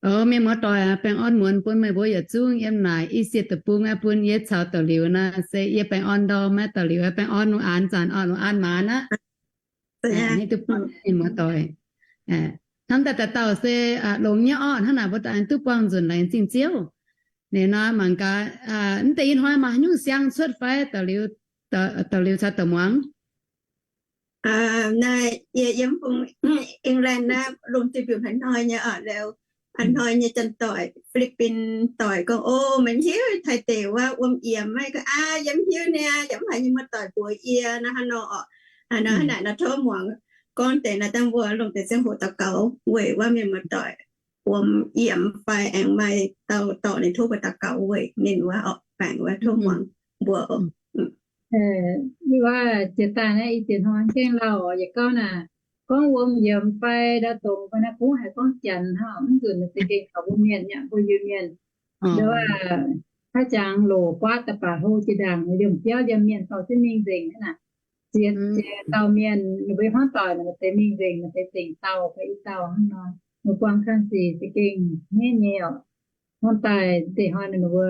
O, mienh muoz-doic, baengh orn muonz bun meih mbuo yietc zungv yiem naaic i siec deic-bung aeqv, bun yie caux da'liuz naaic se yie baengh orn ndorm aeqv, da'liuz baengh orn lungh aanx zanc orqc, lungh aanx maanz aqv. Hnangv daaih dauh dauh se longx nyei orqc, hnangv naaic mbuo daaih duqv buangh nzunc laengz zingh Ziouv. Ninh nor mangc gaax, mv deix ih hnoi maaih haaix nyungc siang cuotv fai, da'liuz caux douc muangx. Naaiv yie yiem bung England naaiv lungh duih mbiungc haaix hnoi nyei oc, liuz a'hnoi nyei janx-doic, Philippines doic gorngv, O, meih hiuv Taiv deic wuov wuom yiemx maiv? Gorngv, Aa, yie mv hiuv niaa, yaac mv haiz nyei muoz-doic mbuox yie nor hnangv nor oc. Hnangv naaic nor tov muangx gorngv deix naaiv dangh mbuo lungh deix ziangh hoc daux gaux weic wuov mienh muoz-doic wuom yiemx fai aengx maaih dauh dorh ninh tov mbuo daux gaux weic ninh wuov oc. Baengc wuov tov muangx mbuo oc. Wuov jiex daaih naaiv i ziex hnoi gengh lauh oc, yietc gauv naaic, gorngv wuom yiemx fai ndau dongz fai naaiv kungx haiz gorngv Janx hnangv, mv nzunc naaic za'gengh taux mbuo Mienh, mbuo Iu-Mienh. Nduov, haaix jangx loc buatv da'baac hlo jiex ndaangc, liemh biauv liemh mienh dorh jienv mingh nzengc aqv naaic. Ziex dauh mienh ninh mbuo hmuangv doic naaic maaih deix mingh nzengc, maaih deix zengc dauh fai i dauh hnangv nor. Ninh buangh kang sic za'gengh hniev nyei oc. Hnangv daaih deix hnoi ninh mbuo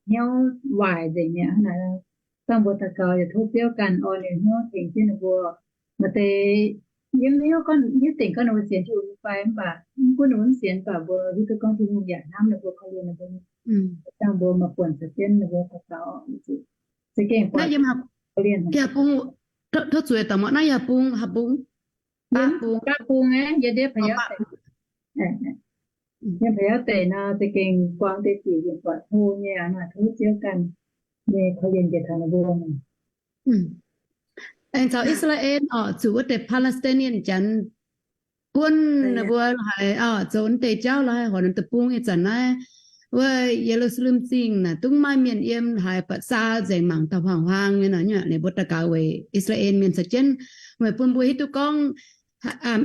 hnyouv waaic nzengc mi'aqv hnangv naaic. Dangh mbuo daux gaux yaac tov Ziouv ganh orn ninh hnyouv tengx jienv ninh mbuo. Maaih deix yie mv hiuv gorngv, hiuv dingc gorngv ninh mbuo sienx Tin-Hungh fai, mv baac mv gunv ninh mbuo mv sienx, mv baac mbuo hiuv duqv gorngv Tin-Hungh yaac hnamv ninh mbuo, korv-lienh ninh mbuo. Dangh mbuo maaih buonc caux jienv ninh mbuo daux gaux. Za'gengh buatc korv-lienh. Tov zueiz daaih muangx naaiv yie bung, bung, bung, bung aqv, yie ndiev Pa'yauv deic. Yiem Pa'yauv deic nor, za'gengh buangh deix zic yietc buatc hlo nyei aqv, naaic tov Ziouv ganh nyei korv-lienh njiec taux ninh mbuo. Aengx caux I^saa^laa^en orqc, zuqc wuov deix Palestinian Janx buonv ninh mbuo haiz oc, zoux wuov deix jauv la'haih horc ninh deic-bung ih zanc naaiv. Wuov Ye^lu^saa^lem Zingh naaic dungx maaih mienh yiem, haiz buatc saa nzengc mangc daaih huaang-huaang nyei nor, ninh mbuo daux gaux weic I^saa^laa^en Mienh caux jienv, weic bun mbuo hiuv duqv gorngv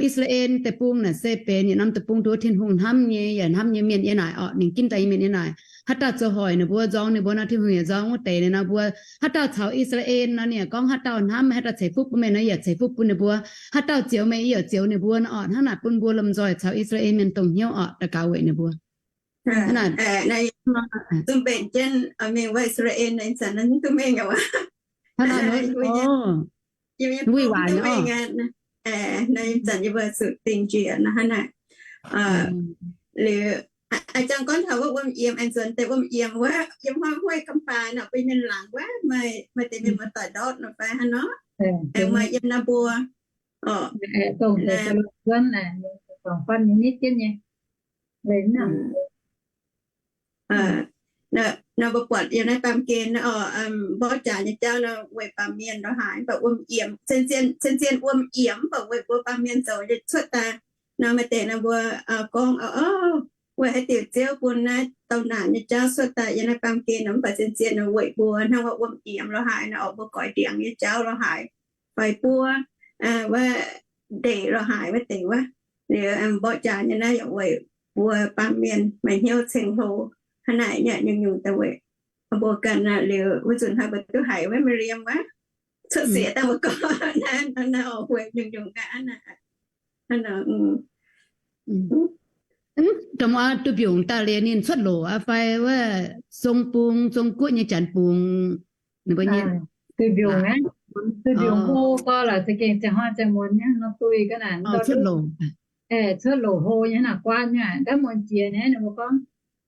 I^saa^laa^en Deic-Bung naaic se benx yietc norm deic-bung nduov Tin-Hungh hnamv nyei yaac hnamv nyei mienh yiem naaic orqc, ninh ginv daaih nyei mienh yiem naaic. Haaix dauh zoux hoic ninh mbuo, nzorng ninh mbuo nor, Tin-Hungh yaac nzorng wuov deix ninh nor mbuo. Haaix dauh caux I^saa^laa^en nor, ninh yaac gorngv haaix dauh hnamv, haaix dauh ceix fuqv bun meih nor, yaac ceix fuqv bun ninh mbuo. Haaix dauh zioux meih, yaac zioux ninh mbuo nor orqc. Hnangv naaic bun mbuo lomh nzoih caux I^saa^laa^en Mienh dongh hnyouv orqc, daux gaux weic ninh mbuo. Zungv mbenc jienv mingh wuov I^saa^laa^en naaiv zanc naaiv duqv mengh aqv. Wuic waaic naaiv zanc yie mbuo zuqc dingh njiec nor hnangv naaic. Liuz, a'jang gorngv taux wuov wuom yiemx, aengx nzuonx deix wuom yiemx wuov, yiem huaav hueiv ga'mbaaix nor, bun mienh laangz wuov, maaih deix mienh muoz-doic ndortv nor fai hnangv nor, aengx maaih yiem naaiv mbuo oc. Nor mbuo buatc yiem naaiv baamh gen nor, mborqv jaax nyei jauv nor weic baamh mienh lorz haaix, mv baac wuom yiemx, cien-cien wuom yiemx, mv baac weic mbuo baamh mienh zoux cuotv daaih. Nor maaih deix nor mbuo gorngv, Weic haaix diuc Ziouv bun naaiv douz naanc nyei jauv cuotv daaih yiem naaiv baamh gen nor, mv baac cien-cien nor weic mbuo hnangv wuom yiemx lorz haaix nor, oix mbuo goix ndiangx nyei jauv lorz haaix, fai buov wuov ndeic lorz haaix wuov deix wuov. Liuz mborqv jaax nyei naaiv yaac weic mbuo baamh mienh maaih hnyouv ceng-hlo hnangv naaic nyei, nyungc-nyungc daaih weic mbuo ganh. Liuz wuov nzunc hnoi mbuo duqv haiz wuov Miriam wuov cuotv sieqv daaih mbuo gorngv naaiv, naaiv oix weic nyungc-nyungc ga'naaiv. Domh aav duih mbiungc daaih liuz ninh cuotv loc aqv fai wuov zong bung, zong guoqv nyei janx bungx, ninh mbuo nyei duih mbiungc aqv. Duih mbiungc hlo gorx lorqc, za'gengh ziangh hnoi ziangh muonz nyei nor duih ga'naaiv cuotv loc, cuotv loc hlo nyei naaic guaatv nyei. Ndaamv muonz jiex naaiv ninh mbuo gorngv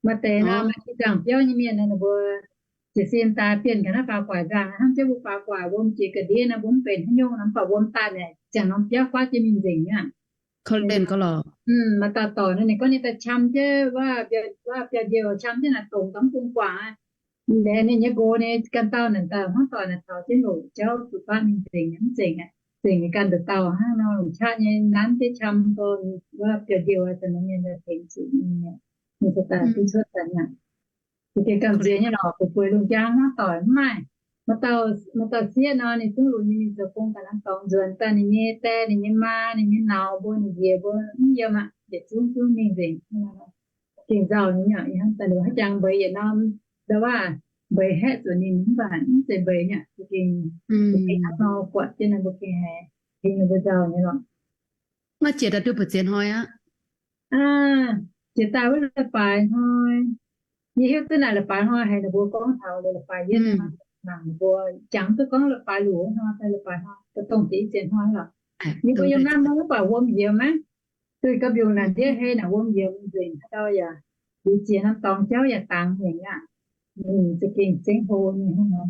maaih deix nor maaih zangc biauv nyei mienh nor ninh mbuo jiez sin daaih bienh ga'naaiv faaux guaax nzangc, hnangv jienv mbuo faaux guaax wuom jiex ga'ndiev nor mbuo mv benx haaix nyungc nor, mv baac wuom daaih naaic ziangh norm biauv guaatv jienv mingh nzengc nyei. Maaih dauh dorc nor ninh gorngv ninh daaih qam jienv wuov biauv-njoux, qam jienv naaic dongc dangv bung guangc aqv. Ninh nyei nqox nyei ganh dauh naaic daaih hnangv doic naaic taux jienv loc jauv zuqc guaatv mingh nzengc, mv nzengc aqv. Nzengc ganh nduqc dauh hnangv nor, longc qaqv nyei nanv jienv qam dorh wuov biauv-njoux, ziouc nor mienh daaih tengx zuqc ninh, ninh ziouc daaih duqv cuotv daaih aqv. Za'gengh gamh nziex nyei lorqc, bueix bueix lungh njang hnangv doic mv maaih. Maaih dauh sieqv nor ninh zungv lunx nyei mingh zoux gong daaih nanv dorngx nzuonx daaih, ninh nyei die, ninh nyei maa, ninh nyei nauz mbuo, ninh nziez mbuo mv yiem aqv, yietc zungv zungv mingh nzengc. Gengh nzauh nyei, hnangv daaih haaix jangx mbeix yietc norm, ndau wuov mbeix haeqv zuqc ninh mv baac mv zeiz mbeix nyei, za'gengh hnangv nor buatc jienv nor mbuo gengh haiz gengh ninh mbuo nzauh nyei lorqc. Maiv jiex daaih duqv mbu'ziex hnoi aqv. Jiex daaih wuov leiz-baaix hnoi, yie hiuv duqv naaic leiz-baaix hnoi haiz ninh mbuo gorngv taux leiz-baaix yietv hnoi, mangc ninh mbuo jangx duqv gorngv leiz-baaix luoqc hnoi fai leiz-baaix hnoi, dongh deix i ziex hnoi lorqc. Yie mbuo yiem naaiv mungv mv baac wuom yiemx maiv, duih ga'mbe yungh naaic ndiev hei naaic wuom yiemx nzengc, haaix dauh yaac liuz jiex norm dorngx jauv yaac dangx nzengc aqv. Ninh za'gengh zengv hlo nyei hnangv nor,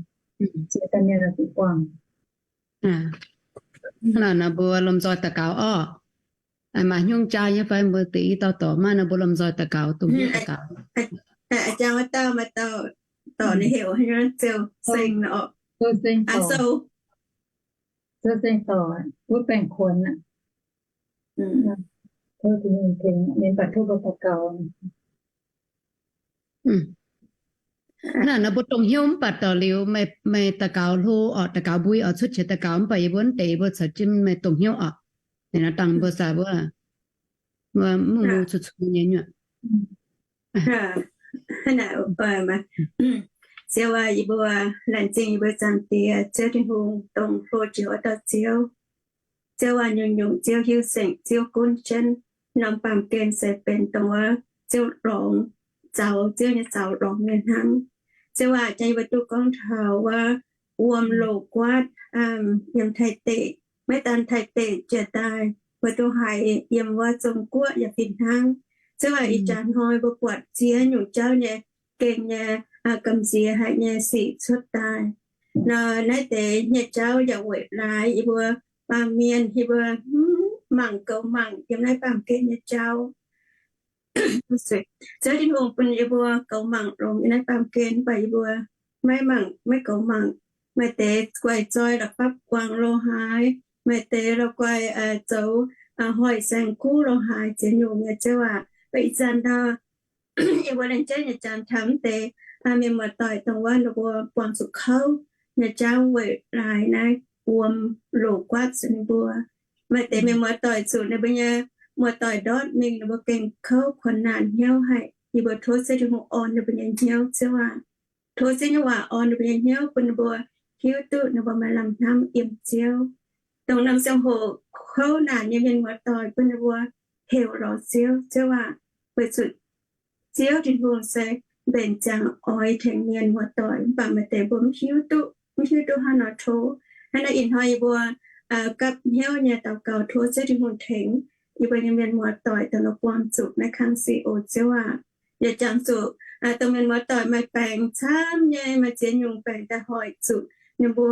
ziex daaih mienh zuqc buangh. Hnangv naaic nor mbuo lomh nzoih daux gaux orqc. Maaih hnyouv jaa nyei fai mbuo deix i dauh dorc maiv nor mbuo lomh nzoih daux gaux, dongh hnyouv daux gaux. Aa, jang wuov dauh maaih dauh dorc ninh heuc Ziou Seng orqc. Ziou Seng dorc, wuov baengh kuonx aqv. Tov Tin-Hungh tengx, mienh baac tov mbuo daux gaux. Hnangv naaic nor mbuo dongh hnyouv mv baac dorc liuz meih daux gaux hlo orqc, daux gaux mbui orqc, cuotv qiex daux gaux mv baac yie mbuo mv deix mbuo caux jienv meih dongh hnyouv orqc. Ninh nor dangh mbuo zaaix wuov, mbuo mv mu cu cu nyei nyuoqc. Ziouv aac, yie mbuo laengz zingh yie mbuo Zaangc Diex, Ziouv Tin-Hungh, dongh hlo jiex wuov dauh Ziouv. Ziouv aac, nyungc-nyungc Ziouv hiuv saengc, Ziouv gunv jienv norm baamh gen se benx dongh wuov Ziouv lorngx, zaux Ziouv nyei zaux lorngx nyei hnangv. Ziouv aac, jang yie mbuo duqv gorngv taux wuov wuom loz-guaatv yiem Taiv deic, maiv daan Taiv deic jiex daaih, mbuo duqv haiz yiem wuov Zong Guoqv yaac fih hnangv. Ziouv aac, ih jaax hnoi mbuo buatc ziex nyungc jauv nyei gengh nyei gamh nziex haic nyei sic cuotv daaih. Nor naaiv deix nyei jauv yaac weic laaix yie mbuo baamh mienh, yie mbuo mv mangc goux mangc yiem naaiv baamh gen nyei jauv. Ziouv Tin-Hungh bun yie mbuo goux mangc longx yiem naaiv baamh gen, mv baac yie mbuo maiv mangc, maiv goux mangc. Maaih deix guaix zoi la'fapv guangc lo haaix, maaih deix la'guaih zoux hoic saeng-kuv lo haaix, ziex nyungc nyei Ziouv aac. Mv baac ih zanc ndau yie mbuo laengz jienv nyei janx taux mv deix mienh muoz-doic dongh wuov ninh mbuo buangh zuqc kouv nyei jauv weic laaix naaiv wuom loz-guaatv zuqc ninh mbuo. Maaih deix mienh muoz-doic zuqc ninh mbuo nyei muoz-doic ndortv mingh, ninh mbuo gengh kouv kuonx naanc hnyouv haic. Yie mbuo tov Ziouv Tin-Hungh orn ninh mbuo nyei hnyouv, Ziouv aac. Tov Ziouv nyei waac orn ninh mbuo nyei hnyouv, bun ninh mbuo hiuv duqv ninh mbuo maaih lamh hnamv yiem Ziouv. Dongh norm ziangh hoc kouv naanc nyei mienh muoz-doic bun ninh mbuo heuc lorz Ziouv, Ziouv aac. Weic zuqc Ziouv Tin-Hungh se mbenc ziangx oix tengx mienh muoz-doic, mv baac maaih deix mbuo mv hiuv duqv, mv hiuv duqv hnangv nor tov. Hnangv naaiv ih hnoi yie mbuo gapv hnyouv nyei daux gaux tov Ziouv Tin-Hungh tengx yie mbuo nyei mienh muoz-doic dongh ninh buangh zuqc naaiv kangx sic oc, Ziouv aac. Yaac jangx zuqc dongh mienh muoz-doic maaih baengc camv nyei, maaih ziex nyungc baengc daaih hoic zuqc ninh mbuo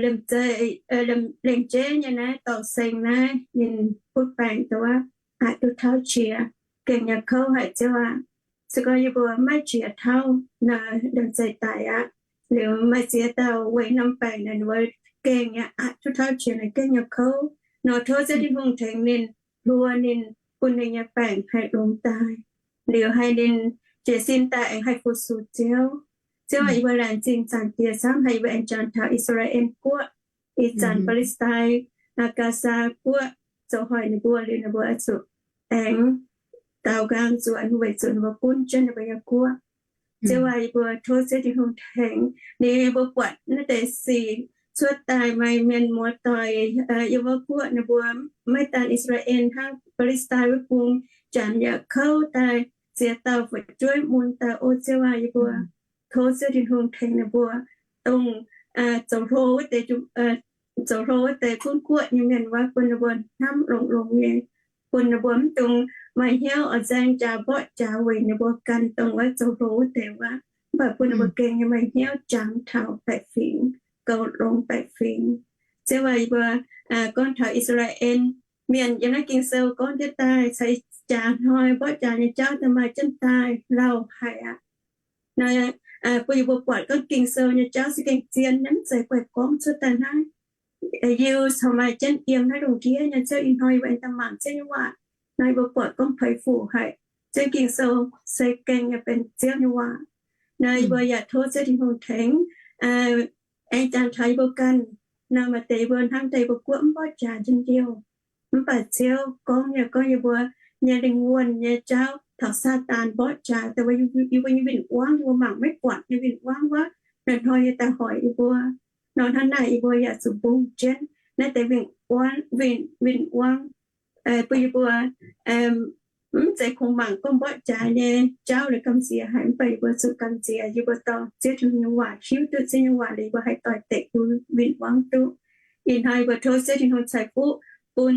lengc jeiv nyei naaiv dorh seng naaiv ninh butv baengc dongh wuov aqc duqv tauv qiex, gengh nyei kouv haic, Ziouv aac. Se gorngv yie mbuo maiv qiex tauv nor, ndongc zeiz daic aqv. Liuz maaih ziex dauh weic norm baengc naaic ninh mbuo gengh nyei aqv, duqv tauv qiex naaic gengh nyei kouv nor, tov Ziouv Tin-Hungh tengx ninh, hluo ninh, bun ninh nyei baengc haih longx daaih. Liuz haih ninh jiez sin daaih aengx haih fu-sux Ziouv. Ziouv aac, yie mbuo laengz zingh Zaangc Diex camv, haiz yie mbuo aengx jangx taux I^saa^laa^en Guoqv, ih zanc Baa^le^si^tai, Aa, Gaazaa Guoqv zoux hoic ninh mbuo liuz, ninh mbuo oix zuqc aengx daaux nqaang nzuonx weic zuqc ninh mbuo gunv jienv ninh mbuo nyei guoqv. Ziouv aac, yie mbuo tov Ziouv Tin-Hungh tengx ninh, yie mbuo buatc naaiv deix sic cuotv daaih, maaih mienh muoz-doic yiem wuov guoqv ninh mbuo maiv daan I^saa^laa^en hnangv, Baa^le^si^tai wuov bung janx yaac kouv daaih, ziex dauh fu'jueiv mun daaih. O Ziouv aac, yie mbuo tov Ziouv Tin-Hungh tengx ninh mbuo, dongh zoux hlo wuov deix, zoux hlo wuov deix gunv guoqv nyei mienh wuov, bun ninh mbuo hnamv longx-longx nyei, bun ninh mbuo mv dungx maaih hnyouv oix nzaeng jaax mborqv jaax weic ninh mbuo ganh dongh wuov zoux hlo wuov deix wuov, mv baac bun ninh mbuo gengh nyei maaih hnyouv jangx taux baeqc fingx, goux longx baeqc fingx. Ziouv aac, yie mbuo gorngv taux I^saa^laa^en Mienh yiem naaiv Ging-Sou gorngv jienv daaih, caux jaax hnoi mborqv jaax nyei jauv daaih maaih jienv daaih lauh haic aqv. Naaiv, bun yie mbuo buatc gorngv Ging-Sou nyei jauv se gengh zien nyei, mv zeiz guaih gorngv cuotv daaih hnangv. Yie caux maaih jienv yiem naaiv lungh ndiev nyei, Ziouv, ih hnoi yie mbuo aengx daaih mangc Ziouv nyei waac. Naaiv yie mbuo buatc gorngv peix fuc haic. Ziouv, Ging-Sou se gengh nyei benx Ziouv nyei waac. Naaiv yie mbuo yaac tov Ziouv Tin-Hungh tengx, aengx jangx taux yie mbuo ganh. Naaiv maaih deix yie mbuo hnamv daaih yie mbuo guoqv mv mborqv jaax njien-youh. Mv baac Ziouv gorngv nyei, gorngv yie mbuo nyei lingh wuonh nyei jauv taux Saadaan mborqv jaax daaih, yie mbuo nyei win-wangv, yie mbuo mangc maiv buatc nyei win-wangv wuov, hnoi-hnoi nyei daaih hoic yie mbuo. Nor hnangv naaic yie mbuo yaac zuqc mbungh jienv naaiv deix win-wangv, bun yie mbuo mv zeiz kungx mangc gorngv mborqv jaax nyei jauv liuz gamh nziex haic, mv baac yie mbuo zuqc gamh nziex yie mbuo dorh Ziouv Tin-Hungh nyei waac, hiuv duqv Ziouv nyei waac liuz yie mbuo haih doix-dekc bun win-wangv duqv. Ih hnoi yie mbuo tov Ziouv Tin-Hungh ceix fuqv bun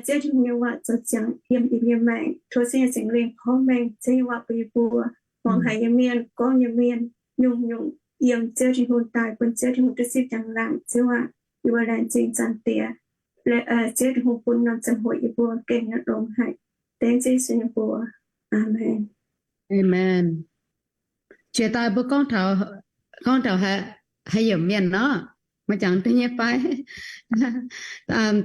Ziouv Tin-Hungh nyei waac zoux ziangx yiem yie mbuo nyei maengc. Tov Ziouv nyei Singx Lingh porv mengh Ziouv nyei waac bun yie mbuo, muangx haic nyei mienh, gorngv nyei mienh, nyungc-nyungc yiem Ziouv Tin-Hungh daaih bun Ziouv Tin-Hungh duqv sipv jangx laangc. Ziouv aac, yie mbuo laengz zingh Zaangc Diex, Ziouv Tin-Hungh bun norm ziangh hoc yie mbuo gengh nyei longx haic. Dengv Ziouv Yesu nyei mbuox. Aamen. Aamen. Jiex daaih mbuo gorngv taux, gorngv taux haaix yiemc mienh nor, maiv jangx duqv nyei fai?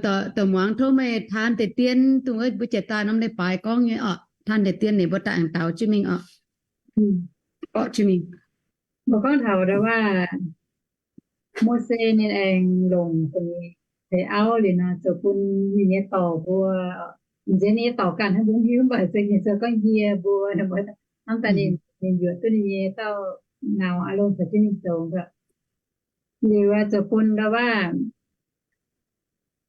Dorh muangx tov meih taan deix dien, dongh wuov mbuo jiex daaih norm leiz-baaix gorngv nyei orqc, taan deix dien ninh mbuo daaih aengx daux jienv mingh orqc. Mbuo gorngv taux ndau waac, Mose ninh aengx longc deix auv liuz nor, zoux bun ninh nyei dorc mbuo, m'nziex ninh nyei dorc ganh hnangv mbuo hiuv, mv baac se ninh zoux gorngv yie mbuo, hnamv daaih ninh, ninh yuoqc duqv ninh nyei dauh nauz, Aalon caux jienv ninh zoux. Liuz zoux bun ndau waac,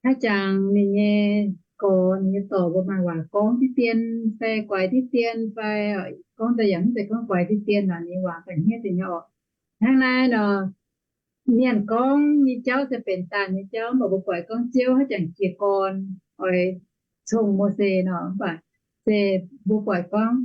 haaix jangx ninh nyei gorx, ninh nyei dorc mbuo maaih waac gorngv diqv dien fai guaix diqv dien fai, gorngv daaih yaac mv zeiz gorngv guaix diqv dien nor, ninh nyei waac ganh hniev deix nyei orqc. Hnangv naaiv nor, mienh gorngv nyei jauv se benx daanh nyei jauv, mv baac mbuo buatc gorngv Ziouv haaix jangx jiez gorn oix cong Mose nor, mv baac se mbuo buatc gorngv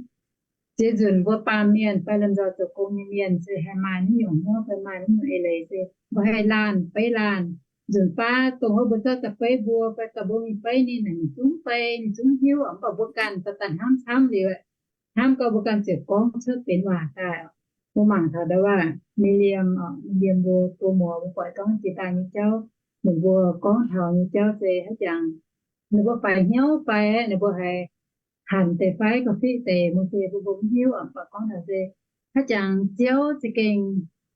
ziex nzunc mbuo baamh mienh fai lomh nzoih zoux gong nyei mienh se haih maaih naaiv nyungc hnyouv fai maaih naaiv nyungc eix leiz se mbuo haih laanh beiv laanh. Nzunc baav dongh wuov mbuo zorqv da'feiv mbuo fai dorh mbuo mingh beiv ninh, ninh zungv beiv, ninh zungv hiuv, mv baac mbuo ganh daaih daaih hnamv camv liuz, hnamv gau mbuo ganh ziouc gorngv cuotv benx waac daaih. Mbuo mangc taux ndau waac Mi^li^am, Mi^li^am mbuo go muoz, mbuo buatc gorngv jiex daaih nyei jauv, ninh mbuo gorngv taux nyei jauv se haaix jangx, ninh mbuo faix hnyouv fai ninh mbuo haiz hanc deix fai gauh fiqv deix, Mose mbuo mbuo mv hiuv, mv baac gorngv taux se haaix jangx Ziouv za'gengh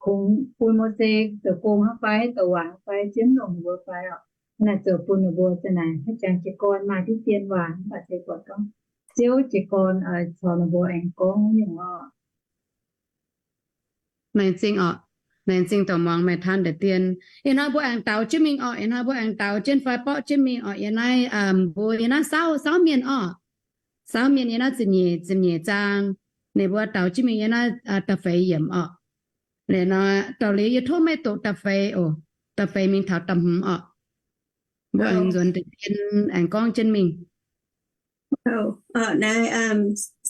kungx bun Mose zoux gong hnangv fai, zoux waac hnangv fai, Ziouv mv longc ninh mbuo fai orqc. Naaiv zoux bun ninh mbuo za'naaic haaix jangx jiez gorn maaih diqv dien waac, mv baac se buatc gorngv Ziouv jiez gorn caux ninh mbuo aengx gorngv nyungc orqc. Laengz zingh orqc. Laengz zingh dorh muangx meih taan deix dien. Ih hnoi mbuo aengx daux jienv mingh orqc. Ih hnoi mbuo aengx daux jienv fai borqv jienv mingh orqc. Yiem naaiv mbuo yiem naaiv saauv, saauv mienh orqc. Saauv mienh yiem naaiv ziepc nyeic, ziepc nyeic zaang. Ninh mbuo daux jienv mingh yiem naaiv da'feix yiemc orqc. Liuz nor, daux liuz yie tov meih doqc da'feix oc. Da'feix mingh taux da'hmz orqc. Mbuo aengx nzuonx deix dien aengx gorngv jienv mingh. Naaiv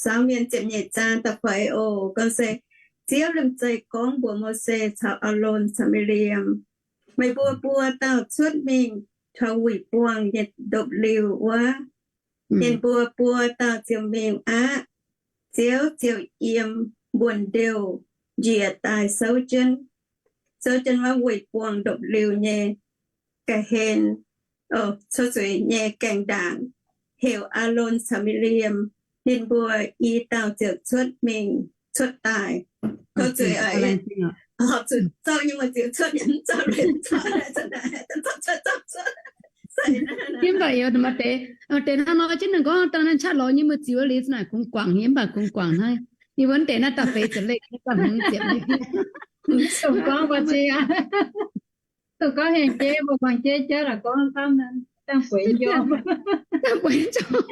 saauv mienh ziepc nyeic zaang da'feix oc. Gorngv se, Ziouv liemh zeih gorngv mbuox Mose caux Aalon caux Mi^li^am, meih mbuo buo dauh cuotv mingh taux wuic buangh nyei ndopv-liuh wuov. Ninh mbuo buo dauh ziouc mingh aqv. Ziouv ziouc yiem mbuonx-ndiouh njiec daaih souv jienv, souv jienv wuov weih buangh ndopv-liuh nyei ga'hlen, cuotv zuiz nyei gaengh ndaangc, heuc Aalon caux Mi^li^am. Ninh mbuo i dauh ziouc cuotv mingh cuotv daaih. Cuotv zuiz, horpc zuqc zouv nyei muoz-ziux cuotv, cuotv, cuotv, cuotv. Yiem baac maaih deix, maaih deix hnangv nor jienv ninh gorngv dangh naaiv qaqv lorz nyei muoz-ziux liuz naaic kungx guangc nyei, mv baac kungx guangc hnangv. Yie mbuo deix naaiv da'feix ziepc leih, da'hmz ziepc leih. Dongh gorngv mbuo, dongh gorngv hengx jeiv, mbuo guangc jeiv jauv la'gorngv camv, dangh bueix njormh. Dangh bueix njormh.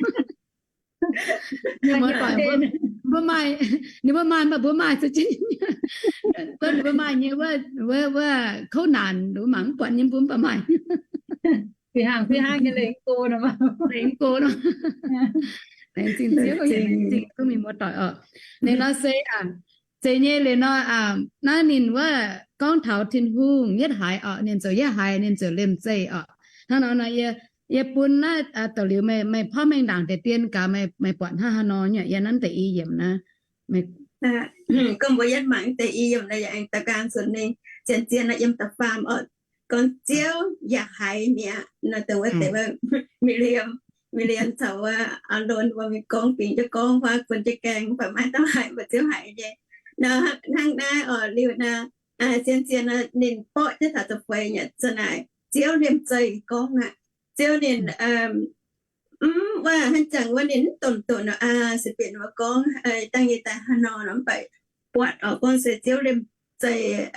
Mbuo maaih, ninh mbuo maaih, mv baac mbuo maaih zuqc jienv, ninh mbuo maaih nyei wuov, wuov kouv naanc, mbuo mangc mv buatc nyei, mbuo mv baac maaih. Fih hnangv, fih hnangv nyei leih go nor, leih go nor. Laengz zingh Ziouv, laengz zingh duqv mingh muoz-doic orqc. Ninh nor se, zeiz nyei liuz nor, naaiv ninh wuov gorngv taux Tin-Hungh yietv haiz orqc, ninh ziouc yietv haiz, ninh ziouc liemh zeih orqc. Hnangv nor nor, yie bun naaiv da'liuz meih, meih porv mengh ndaangc deix dien gaax, meih buatc hnangv haaix nor nyei yiem naaiv deix i yiemc naaiv. Gorngv mbuo yietv mangc deix i yiemc naaiv yaac aengx daux gaux nzunc ninh zien-zien nor yiem da'faam orqc. Gorngv Ziouv yaac haiz mi'aqv nor, dongh wuov deix Mi^li^am, Mi^li^am caux wuov Aalon mbuo mingh gorngv bingx jienv gorngv, huaav bun jienv gaengh, mv baac maiv dauh haiz, mv baac Ziouv haiz nyei. Nor hnangv naaiv orqc, liuz naaiv zien-zien nor ninh borqv jienv taux da'feix nyei za'naaic, Ziouv liemh zeih gorngv aqv. Ziouv ninh mv, wuov hnangv jangx wuov ninh mv donx doqc nor, se bieqc ninh mbuo gorngv dangh nyei daaih haaix nor nor, mv baac buatc orqc gorngv se Ziouv liemh zeih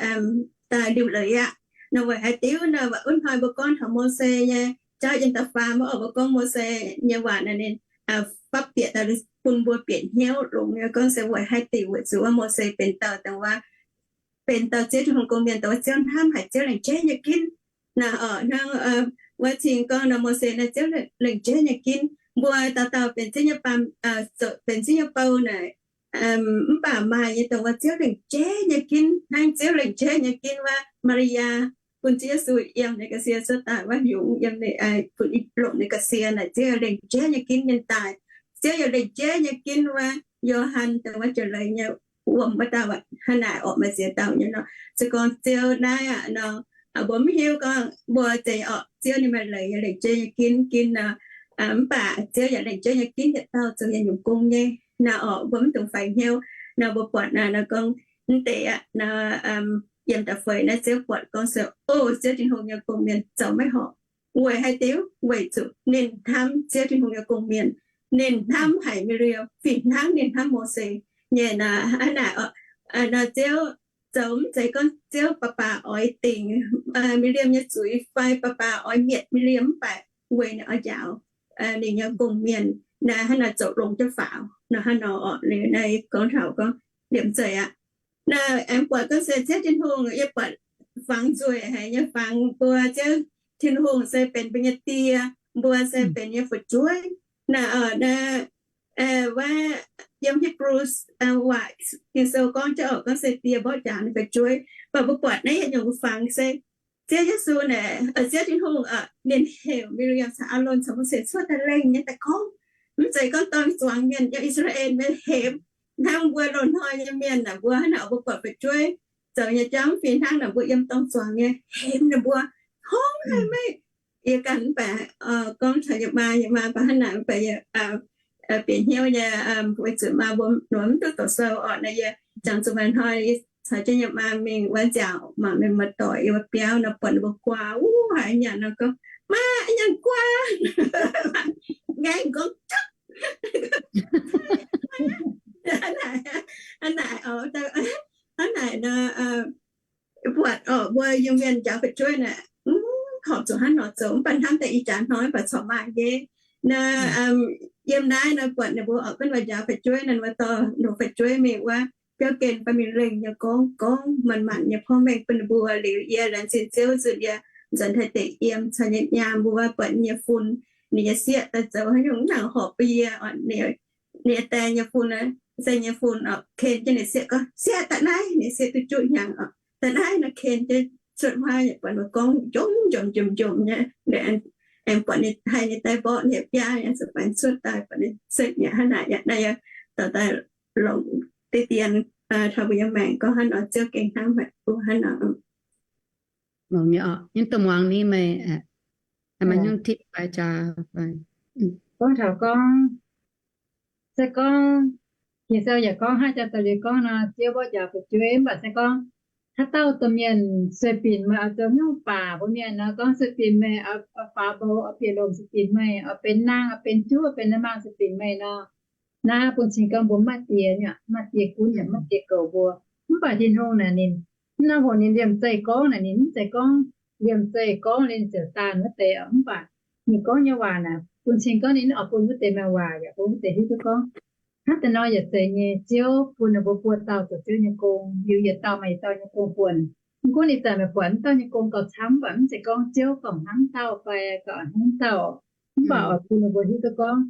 daaih liuc leiz aqv. Nor weic haaix diuc nor, wuov hnoi mbuo gorngv taux Mose nyei jauv yiem da'faam orqc, mbuo gorngv Mose nyei waac naaic ninh fapv bieqc daaih bun mbuo bieqc hnyouv longx nyei gorngv se weic haaix diuc, weic zuqc wuov Mose benx dauh dongh wuov, benx dauh Ziouv Tin-Hungh gong-mienh, dongh wuov Ziouv hnamv haic, Ziouv lengc jeiv nyei ginv. Naaiv orqc hnangv wuov cing gorngv nor, Mose naaiv Ziouv lengc jeiv nyei ginv. Mbuo dauh dauh benx Ziouv nyei baamh, benx Ziouv nyei bou naaic, mv baac maaih nyei dongh wuov Ziouv lengc jeiv nyei ginv, hnangv Ziouv lengc jeiv nyei ginv wuov Maa^li^yaa, bun Ziouv Yesu yiem ninh ga'sie cuotv daaih wuov, yungz yiem ninh, bun longc ninh ga'sie naaic, Ziouv lengc jeiv nyei ginv ninh daaih. Ziouv yaac lengc jeiv nyei ginv wuov Yo^han dongh wuov jiex leiz nyei wuom wuov dauh aqv. Hnangv naaic orqc, maaih ziex dauh nyei nor. Se gorngv Ziouv naaiv aqv nor, mbuo mv hiuv gorngv mbuo zeiz orqc, Ziouv ninh maaih leiz nyei, lengc jeiv nyei ginv, ginv nor. Mv baac Ziouv yaac lengc jeiv nyei ginv yietc dauh zoux yietc nyungc gong nyei. Naaiv orqc mbuo mv dungx faix hnyouv. Nor mbuo buatc naaiv nor gorngv mv deix aqv nor, yiem da'feix naaiv Ziouv buatc gorngv se, o, Ziouv Tin-Hungh nyei gong-mienh zoux maiv horpc. Weic haaix diuc? Weic zuqc ninh hnamv Ziouv Tin-Hungh nyei gong-mienh. Ninh hnamv haic Mi^li^am fih hnangv ninh hnamv Mose nyei. Naaiv, hnangv naaic orqc, nor Ziouv zoux mv zeiz gorngv Ziouv baac baac oix dingc Mi^li^am nyei zuiz fai baac baac oix mietc Mi^li^am, mv baac weic ninh oix njaaux ninh nyei gong-mienh. Naaiv hnangv naaic zoux longx jienv faaux nor. Hnangv nor orqc, liuz naaiv gorngv taux gorngv liemh zeih aqv. Naaiv aengx buatc gorngv se Ziouv Tin-Hungh, yie buatc fangx nzueic haic nyei fangx mbuo. Ziouv Tin-Hungh se benx mbuo nyei Die, mbuo se benx nyei fu'jueiv. Naaiv, wuov, yiem Hipv^lu waac Ging-Sou gorngv jienv orqc, gorngv se die mborqv njaaux ninh fu'jueiv. Mv baac mbuo buatc naaiv yietc nyungc fangx se Ziouv Yesu naaic, Ziouv Tin-Hungh, ninh heuc Mi^li^am caux Aalon caux Mose cuotv daaih lengh nyei daaih gorngv, mv zeiz gorngv dorng zuangx mienh yiem I^saa^laa^en mienh hemx hnangv mbuo loz-hnoi nyei mienh naaic. Mbuo hnangv naaic mbuo buatc fu'jueiv zoux nyei jauv fih hnangv naaic mbuo yiem dorng zuangx nyei hemx ninh mbuo, hnangv haic maiv. Yie ganh mv baac gorngv taux yie maa, yie maa baac hnangv naaic mv baac yie bieqc hnyouv nyei, weic zuqc maa mbuo mv duqv doqc sou orqc. Naaiv yie jangx zuqc maaih hnoi yie caux jienv yie maa mingh wuov nziaauc mangc mienh muoz-doic yiem wuov biauv nor, buatc ninh mbuo guaa wuov haic nyanc nor gorngv, maa, nyanc guaa, ngaengh gorngv, hnangv naaic, hnangv naaic nor, buatc orqc mbuo Iu-Mienh njaaux fu'jueiv naaic, horpc zuqc hnangv nor zoux, mv baac hnamv daaih ih jaax hnoi mv baac corc maaih nyei. Naaiv yiem naaiv nor buatc ninh mbuo orqc, gunv mbuo njaaux fu'jueiv naaic, mbuo dorh ninh fu'jueiv mingh wuov biauv gen fai mingh lengh nyei gorngv, gorngv manc-manc nyei porv mengh bun ninh mbuo. Liuz yie laengz zingh Ziouv nzunc yie nzuonx taaix deic yiem caux nyei nyaam mbuo buatc nyei fun, ninh nyei sieqv daaih zoux haaix nyungc nangc horpc bun yie orqc. Ninh nyei die nyei fun, se nyei fun orqc, ken jienv ninh sieqv gorngv, sieqv, daaih naaiv. Ninh sieqv duqv juqv hnyangx orqc, daaih naaiv nor ken jienv cuotv huaav nyei, buatc ninh gorngv njomv njomc njomc njomc nyei. Aengx buatc ninh haih ninh daaih mborqv ninh biaav nyei, zuqc baengx cuotv daaih buatc ninh sekv mi'aqv. Hnangv naaic yaac naaiv yie dorh daaih longc diqv dien taux mbuo nyei maengc gorngv hnangv nor, Ziouv gengh hnamv haic mbuo hnangv nor. Longx nyei oc. Nyei dongh muangx ni meih, maaih nyungc tipv fai jaax fai? Gorngv taux gorngv, se gorngv Ging-Sou yaac gorngv hnangv jaax daaih liuz gorngv nor, Ziouv mborqv njaaux fu'jueiv, mv baac se gorngv haaix dauh domh mienh sueih binc meih oix zoux nyungc baac mbuo mienh nor, gorngv sueih binc meih oix faaux mbou, oix bieqc lomc sueih binc meih, oix benx naang, oix benx juv, oix benx naang maanh sueih binc meih nor, naaiv bun cing gorngv mbuo mv maaih die, maaih die gunv yaac mv maaih die goux mbuo. Mv baac Tin-Hungh naaic ninh, mv norm hoc ninh liemh zeih gorngv naaic, ninh mv zeiz gorngv liemh zeih gorngv liuz ziouc daanh wuov deix oc. Mv baac ninh gorngv nyei waac naaic bun cing gorngv ninh oix bun wuov deix maaih waac yaac bun wuov deix hiuv duqv gorngv hnangv deix nor yaac zeiz nyei. Ziouv bun ninh mbuo buo dauh zoux Ziouv nyei gong, liuz yietc dauh maaih yietc dauh nyei gong buonc. Mv gunv ih zanc meih buatc mv dauh nyei gong gauh camv, mv baac mv zeiz gorngv Ziouv gauh hnamv dauh fai gauh hnamv dauh. Mv baac oix bun ninh mbuo hiuv duqv gorngv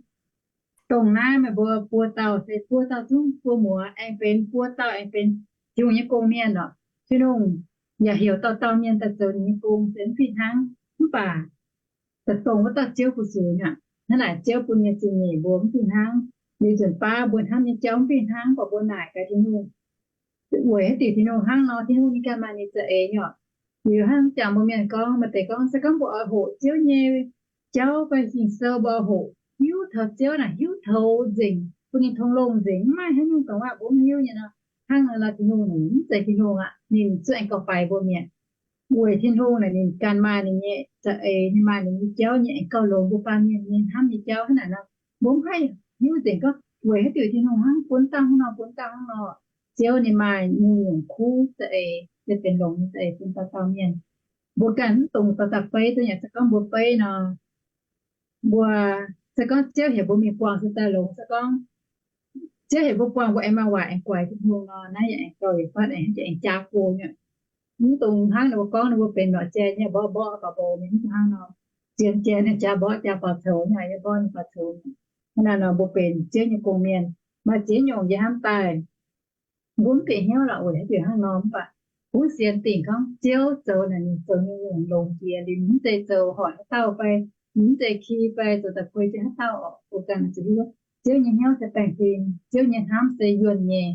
dongh naaiv meih mbuo buo dauh se buo dauh zungv buo muoz aengx benx buo dauh aengx benx Tin-Hungh nyei gong-mienh oc. Tin-Hungh yaac heuc dauh dauh mienh daaih zoux ninh nyei gong se mv fih hnangv. Mv baac dongh wuov dauh Ziouv fu-sux nyei aqv. Hnangv naaic Ziouv bun nyei zingh nyeic mbuo mv fih hnangv. Liuz nzunc baav mbuo hnamv nyei jauv mv fih hnangv, mv baac mbuo naaic gaax Tin-Hungh weic haaix diuc Tin-Hungh hnangv nor, Tin-Hungh ninh ganh maaih ninh za'eix nyei oc. Liuz hnangv jangx mbuo mienh gorngv, maaih deix gorngv se gorngv mbuo oix hoqc Ziouv nyei jauv fai Ging-Sou mbuo oix hoqc, hiuv taux Ziouv naaic hiuv taux nzengc, bun ninh tong longh nzengc, mv maaih haaix nyungc dongh waac mbuo mv hiuv nyei nor. Hnangv naaic nor Tin-Hungh naaic mv zeiz Tin-Hungh aqv, ninh zungv aengx gauh faix mbuo mi'aqv. Weic Tin-Hungh naaic ninh ganh maaih ninh nyei za'eix, ninh maaih ninh nyei jauv nyei, aengx gauh longx mbuo baamh mienh nyei hnamv nyei jauv hnangv naaic nor. Mbuo mv haih hiuv nzengc gorngv weic haaix diuc Tin-Hungh hnangv bun dauh hnangv nor, bun dauh hnangv nor. Ziouv ninh maaih nyungc-nyungc kuv za'eix, se benx longx nyei za'eix bun dauh dauh mienh. Mbuo ganh mv dungx daux daux beiv duqv nyei. Se gorngv mbuo beiv nor, mbuo, se gorngv Ziouv heuc mbuo mingh buangh se daaih longx. Se gorngv Ziouv heuc mbuo buangh, mbuo aengx maaih waac aengx guaix Tin-Hungh nor, naaiv yaac aengx gauh yietc fatv aengx jaax go nyei. Mv dungx hnangv ninh mbuo gorngv, ninh mbuo benx norqc jai nyei, mborqv mborqv gauh mborqv mingh, mv dungx hnangv nor. Zien jai ninh jaax mborqv jaax faaux coux nyei, yie mborqv ninh faaux coux. Hnangv naaiv nor mbuo benx Ziouv nyei gong-mienh, maaih ziex nyungc yie hnamv daaih mbuo mv bieqc hnyouv lorqc weic haaix diuc hnangv nor. Mv baac kuv sienx dingc gorngv Ziouv zoux naaic ninh zoux nyungc-nyungc longx jiex liuz, ninh mv zeiz zoux hoic haaix dauh fai ninh mv zeiz ki fai zoux da'guei jienv haaix dauh oc. Mbuo ganh zuqc hiuv Ziouv nyei hnyouv se baengh fim, Ziouv nyei hnamv se yuonh nyei,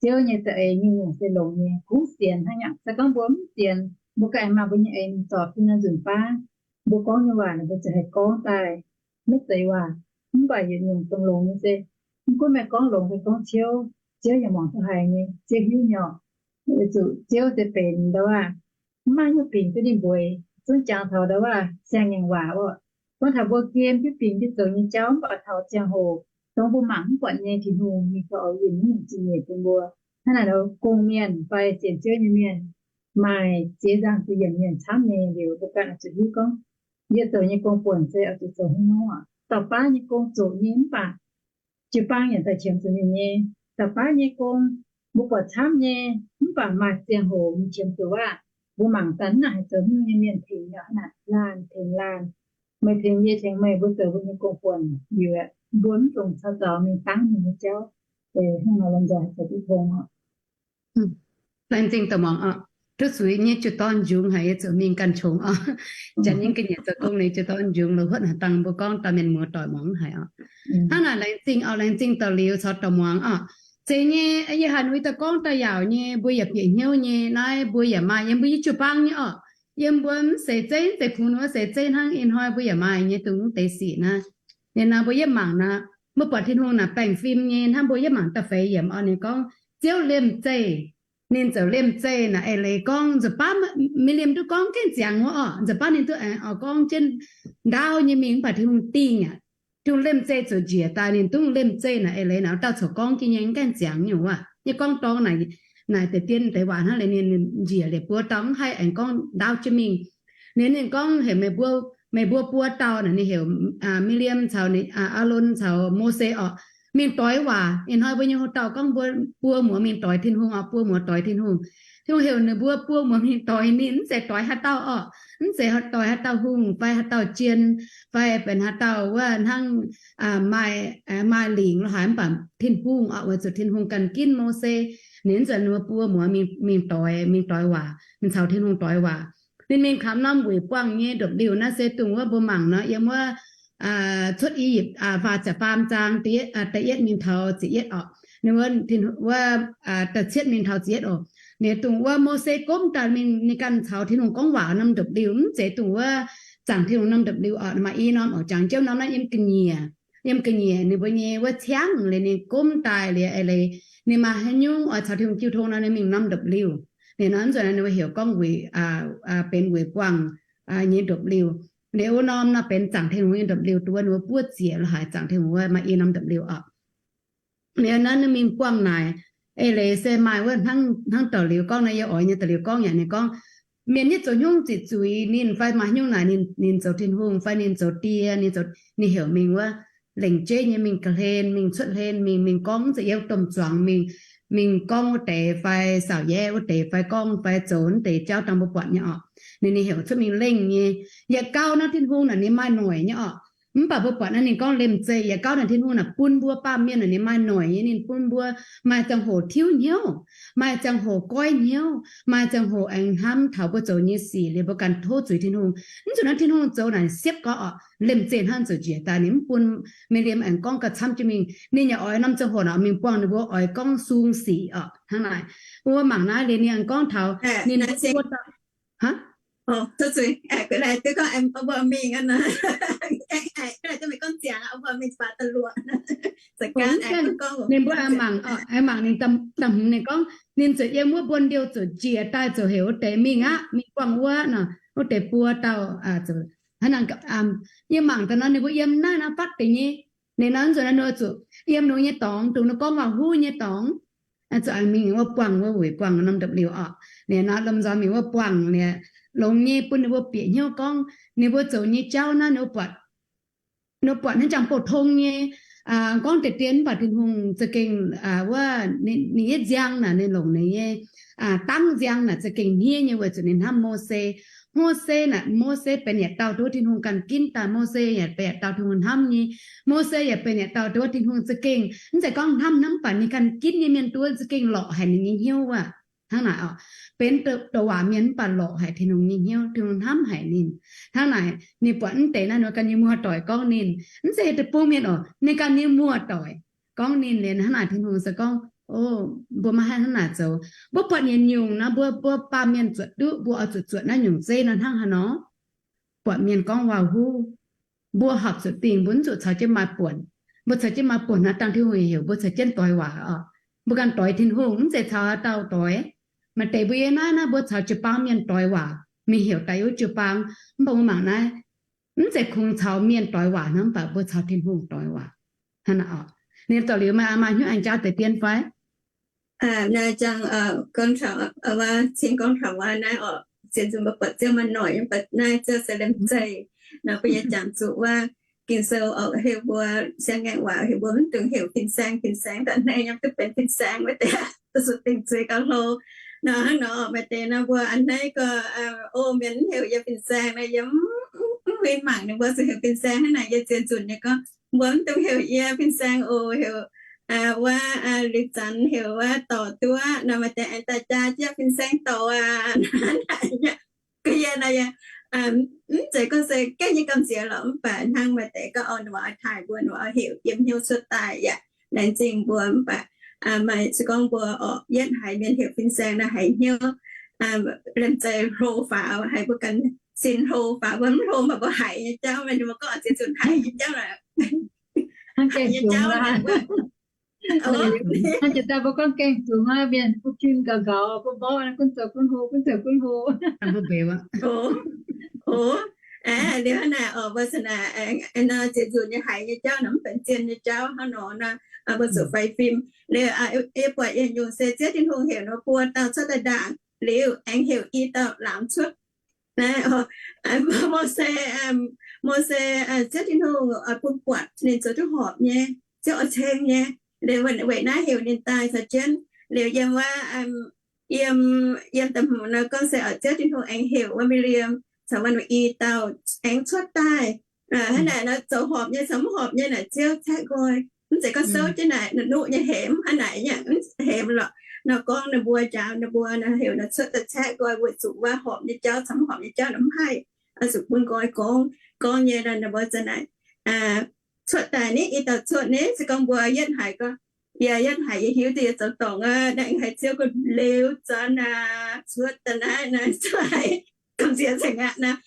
Ziouv nyei za'eix nyungc-nyungc se longx nyei. Kuv sienx hnangv nyungc. Se gorngv mbuo mv sienx, mbuo ganh aengx maaih mbuo nyei eix mingh zorpc jienv nzunc baav, mbuo gorngv nyei waac naaic mbuo ziouc haih gorngv daaih maiv zeiz waac. Mv baac yietc nyungc dongh longx nyei se, mv gunv meih gorngv longx fai gorngv ciouv, Ziouv yaac muangx duqv haiz nyei, Ziouv hiuv nyei oc. Weic zuqc Ziouv se benx ndau waac, mv maaih nyungc bingx duqv ninh mbueix. Zungv jangx taux ndau waac siang-ngaengc waac oc. Gorngv taux mbuo giem jienv bingx jienv zoux nyei jauv, mv baac taux ziangh hoc dongh mbuo mangc mv buatc nyei, Tin-Hungh ninh zoux oix yinh nyungc zingh nyeic bun mbuo. Hnangv naaic nor gong-mienh fai sienx Ziouv nyei mienh maaih ziex nzangc ziex yiemc mienh camv nyei liuz, mbuo ganh oix zuqc hiuv gorngv yie zoux nyei gong-buonc se oix zuqc zoux haaix nyungc. Dauh baav nyei gong zoqc nyei mv baac jiu-baang yaac daaih qiemx zuqc ninh nyei. Dauh baav nyei gong mbuo buatc camv nyei, mv baac maaih ziangh hoc mingh qiemx zuqc waac. Mbuo mangc daaih mv naaic haih zoux haaix nyungc nyei, mienh tengx yaac hnangv naaic laanh tengx laanh. Meih tengx yie, tengx meih, mbuo zoux mbuo nyei gong-buonc liuz, mbuo mv dungx caux zaux mingh dangv mienh nyei jauv. Hnangv nor lomh nzoih haih zoux duqv tong oc. Laengz zingh daaih muangx oc. Duqv zuiz nyei jiu-dorn njungx haic, yie ziouc mingh ganh qongx oc. Janx nyei ga'nyiec zoux gong ninh jiu-dorn njungx, la'huotv haaix dangh mbuo gorngv dauh mienh muoz doic muangx haic oc. Hnangv naaic laengz zingh oc, laengz zingh daaih liuz caux daaih muangx oc. Zeiz nyei, yie haiz uix daaih gorngv daaih yaauc nyei, mbuo yaac bieqc hnyouv nyei. Naaiv mbuo yaac maaih yiem mbuo nyei jiu-baang nyei oc. Yiem mbuo mv seix zeiv, mv zeiz kungx ninh mbuo seix zeiv hnangv. Ih hnoi mbuo yaac maaih nyei dongh mv deix sic naaiv. Ninh naaiv mbuo yietv mangc naaic, mbuo buatc Tin-Hungh naaic baengh fim nyei hnangv. Mbuo yietv mangc da'feix yiemc oc, ninh gorngv Ziouv liemh zeih. Ninh zoux liemh zeih naaic eix leiz gorngv nzunc baav maiv liemh duqv gorngv gaengh ziangx wuov oc. Nzunc baav ninh duqv aengx oix gorngv jienv ndaauv nyei mingh, mv baac Tin-Hungh dingh aqv. Tin-Hungh liemh zeih zoux njiec daaih, ninh duqv liemh zeih naaic eix leiz naaic wuov dauh corc gorngv jienv nyei, mv gaengh ziangx nyungc wuov. Yie gorngv dorng naaic, naaic deix dien deix waac hnangv leiz ninh njiec liepc buo dauh mv haih aengx gorngv ndaauv jienv mingh. Ninh, ninh gorngv heuc meih mbuo, meih mbuo buo dauh naaic, ninh heuc Miv^liemv caux Aalon caux Mose orqc, mingh doix waac. Ih hnoi mbuo nyei houx dauh gorngv mbuo buo muoz mingh doix Tin-Hungh orqc, buo muoz doix Tin-Hungh. Tin-Hungh heuc ninh mbuo buo muoz mingh doix ninh, mv zeiz doix haaix dauh orqc, mv zeiz doix haaix dauh hungh fai haaix dauh jien fai benx haaix dauh wuov hnangv maaih, maaih lingc lo haaix, mv baac Tin-Hungh orqc, weic zuqc Tin-Hungh ganh ginv Mose. Ninh mv zeiz ninh mbuo buo muoz mingh doix, mingh doix waac, mingh caux Tin-Hungh doix waac. Ninh mingh kamx norm wuic buangh nyei ndopv-liuh naaiv se dongh wuov mbuo mangc nor, yiem wuov Cuotv I^yipv faah ziepc faam zaang da'yietv mingh taux ziepc yietv orqc. Ninh wuov, wuov da'cietv mingh taux ziepc yietv oc. Ninh dongh wuov Mose gomv daaih mingh, ninh ganh caux Tin-Hungh gorngv waac norm ndopv-liuh, mv zeiz dongh wuov zaangc Tin-Hungh norm ndopv-liuh oc. Maaih i norm oc, jangx jienv norm naaiv yiem ga'nyiec, yiem ga'nyiec ninh mbuo nyei wuov ciangv liuz ninh gomv daaih liuz, eix leiz ninh maaih haaix nyungc oix caux Tin-Hungh jiu tong nor, ninh mingh norm ndopv-liuh. Liuz nor nzunc ninh mbuo heuc gorngv benx weic buangh nyei ndopv-liuh. Liuz wuov norm nor benx zaangc Tin-Hungh nyei ndopv-liuh, dongh wuov ninh mbuo buov ziec lorz haic zaangc Tin-Hungh wuov maaih i norm ndopv-liuh oc. Liuz naaiv ninh mingh buangh naaic, eix leiz se maaih wuov hnangv da'liuz gorngv naaiv, yie oix nyei da'liuz gorngv yaac ninh gorngv, mienh nyei zoux hnyouv ziqc zuiz ninh fai maaih haaix nyungc naaic, ninh zoux Tin-Hungh fai ninh zoux die, ninh heuc mingh wuov lengc jeiv nyei mingh ga'hlen, mingh cuotv hlen, mingh, mingh gorngv mv zeiz yiem domh zuangx mingh, mingh gorngv wuov deix fai saauc yaev wuov deix fai gorngv fai zoux wuov deix jauv dangh mbuo buatc nyei oc. Ninh, ninh heuc cuotv mingh lengh nyei. Yietc gauh naaiv Tin-Hungh naaic ninh maaih noic nyei oc. Mv baac mbuo buatc naaiv ninh gorngv lemh zeih, yietc gauh naaic Tin-Hungh naaic bun mbuo baamh mienh naaic ninh maaih noic nyei, ninh bun mbuo maaih ziangh hoc tiuv hnyouv, maaih ziangh hoc goiv hnyouv, maaih ziangh hoc aengx hnamv taux mbuo zoux nyei sic liuz mbuo ganh tov zuiz Tin-Hungh. Mv zuqc naaiv Tin-Hungh zoux naaic siepv gorqv oc, lemh zeih hnangv zuqc njiec daaih, ninh mv bun meih liemh aengx gorngv gauh camv jienv mingh. Ninh yaac oix norm ziangh hoc naaic mingh buangh ninh mbuo oix gorngv sung sic oc. Hnangv naaic, mbuo mangc naaiv liuz ninh aengx gorngv taux ninh mbuo dauh ninh mbuo mangc, mangc ninh da'hmz ninh gorngv ninh ziouc yiem wuov buonv-ndiouh ziouc njiec daaih ziouc heuc wuov deix mingh aqv, mingh buangh wuov nor, wuov deix buo dauh. Hnangv naaic, yie mangc daaih nor ninh mbuo yiem naaiv nor fatv deix nyei. Ninh nor nzunc nor zuqc yiem longx nyei dorngx, dongh ninh gorngv waac-huv nyei dorngx, zuqc mingh wuov buangh wuov weic buangh norm ndopv-liuh oc. Ninh nor lomh nzoih mingh wuov buangh liuz, longx nyei bun ninh mbuo bieqc hnyouv gorngv ninh mbuo zoux nyei jauv naaiv ninh mbuo buatc, ninh mbuo buatc hnangv jangx bouh tong nyei, gorngv deix dien mv baac Tin-Hungh za'gengh wuov ninh nyei nziang naaic, ninh longc ninh nyei dangv nziang naaic za'gengh hniev nyei weic zuqc ninh hnamv Mose. Mose naaic, Mose benx yietc dauh dongh wuov Tin-Hungh ganh ginv daaih, Mose yaac benx yietc dauh Tin-Hungh hnamv nyei. Mose yaac benx yietc dauh dongh wuov Tin-Hungh za'gengh mv zeiz gorngv hnamv hnamv, mv baac ninh ganh ginv nyei mienh dongh wuov za'gengh lorqc haic ninh nyei hnyouv wuov. Hnangv naaic oc, benx douc waac mienh mv baac lorqc haic Tin-Hungh nyei hnyouv, Tin-Hungh hnamv haic ninh. Hnangv naaic ninh buatc mv deix naaiv ninh ganh nyei muoz-doic gorngv ninh, mv zeiz deic-bung mienh oc, ninh ganh nyei muoz-doic gorngv ninh liuz, hnangv naaic Tin-Hungh se gorngv, o, mbuo maiv haih hnangv naaic zoux. Mbuo buatc yietc nyungc nor, mbuo, mbuo baamh mienh zuotc duqv, mbuo oix zuqc zuotc naaiv nyungc zeiv nor hnangv haaix nor? Buatc mienh gorngv waac-huv, mbuo horpc zuqc dingh, mbuo mv zuqc caux jienv maaih buonc. Mbuo caux jienv maaih buonc nor, dangh Tin-Hungh heuc mbuo caux jienv doix waac oc. Mbuo ganh doix Tin-Hungh, mv zeiz caux dauh doix. Maaih deix mbuo yiem naaiv naaiv mbuo caux jiu-baang mienh doix waac, mingh heuc daaih wuov jiu-baang. Mv baac mbuo mangc naaiv, mv zeiz kungx caux mienh doix waac hnangv, mv baac mbuo caux Tin-Hungh doix waac. Hnangv naaic oc. Ninh dorh liuz maaih, maaih hnyouv aengx jaa deix dien fai? Naaiv jangx, gorngv taux, cing gorngv taux wuov naaiv oc, zien nzunc mbuo buatc Ziouv maaih noic, mv baac naaiv Ziouv se lemh zeih. Nor mbuo yaac jangx zuqc wuov Ging-Sou oc heuc mbuo, siang-ngaengc waac heuc mbuo mv dungx heuc fin-saeng, fin-saeng, da'hneiv yaac duqv benx fin-saeng wuov deix, duqv zuqc dingc zuiz gauh hlo. Nor hnangv nor maaih deix nor mbuo a'hneiv gorx, o, mienh mv heuc yie fin-saeng nor, yie mv huin mangc ninh mbuo zuqc heuc fin-saeng hnangv naaic. Yie zien nzunc nyei gorngv, mbuo mv dungx heuc yie fin-saeng oc, heuc wuov liuz zanc heuc wuov dorc duqv nor, maaih deix aengx daaih jaa jienv fin-saeng dorc aac. Ga'yie nor, mv zeiz gorngv se gengh nyei gamh nziex lorqc, mv baac hnangv maaih deix gorngv, o, ninh mbuo oix taaih mbuo, ninh mbuo oix heuc yiem hnyouv cuotv daaih yaac laengz zingh mbuo, mv baac maaih se gorngv mbuo oc, yietv haiz mienh heuc fin-saeng nor haiz hnyouv lemh zeih hlo faaux, haiz mbuo ganh sin hlo faaux, mbuo mv hlo mv baac mbuo haiz nyei jauv, mienh mbuo gorngv zien nzunc haiz nyei jauv lorqc. Hnangv jiex daaih mbuo gorngv gaeng zungx aqv, mienh mbuo kin gaux nqaux, mbuo mborqv gunv zoux gunv hlo, gunv zoux gunv hlo. Liuz hnangv naaic oc, mbuo nor zien nzunc nyei haiz nyei jauv nor mv benx zien nyei jauv hnangv nor nor, mbuo zuqc faix fim. Liuz yie buatc yietc nyungc se Ziouv Tin-Hungh heuc ninh mbuo buo dauh cuotv daaih ndaangc, liuz aengx heuc i dauh laangz cuotv. Mose, Mose, Ziouv Tin-Hungh oix bun buatc ninh zoux duqv horpc nyei, Ziouv oix ceng nyei. Liuz weic naaiv heuc ninh daaih caux jienv. Liuz yiem wuov, yiem, yiem da'hmz nor gorngv se oix Ziouv Tin-Hungh aengx heuc wuov Mbiriam caux wuov i dauh aengx cuotv daaih. Hnangv naaic nor zoux horpc nyei caux mv horpc nyei naaic Ziouv caeqv nqoi. Mv zeiz gorngv souv jienv naaic nuqv nyei hemx hnangv naaic nyungc hemx lorqc. Nor gorngv ninh mbuo njaaux ninh mbuo nor heuc nor cuotv daaih caeqv nqoi weic zuqc wuov horpc nyei jauv caux mv horpc nyei jauv nor mv haih, zuqc bun nqoi gorngv. Gorngv nyei nor ninh mbuo za'naaic cuotv daaih ni, i dauh cuotv ni, se gorngv mbuo yietv haiz gorngv Yie yietv haiz yie hiuv duqv yie zoux dorngc aqv, naaiv haiz Ziouv gunv liuz zanc aqv, cuotv daaih naaiv, naaiv cuotv haiz gamh nziex nzengc aqv naaiv.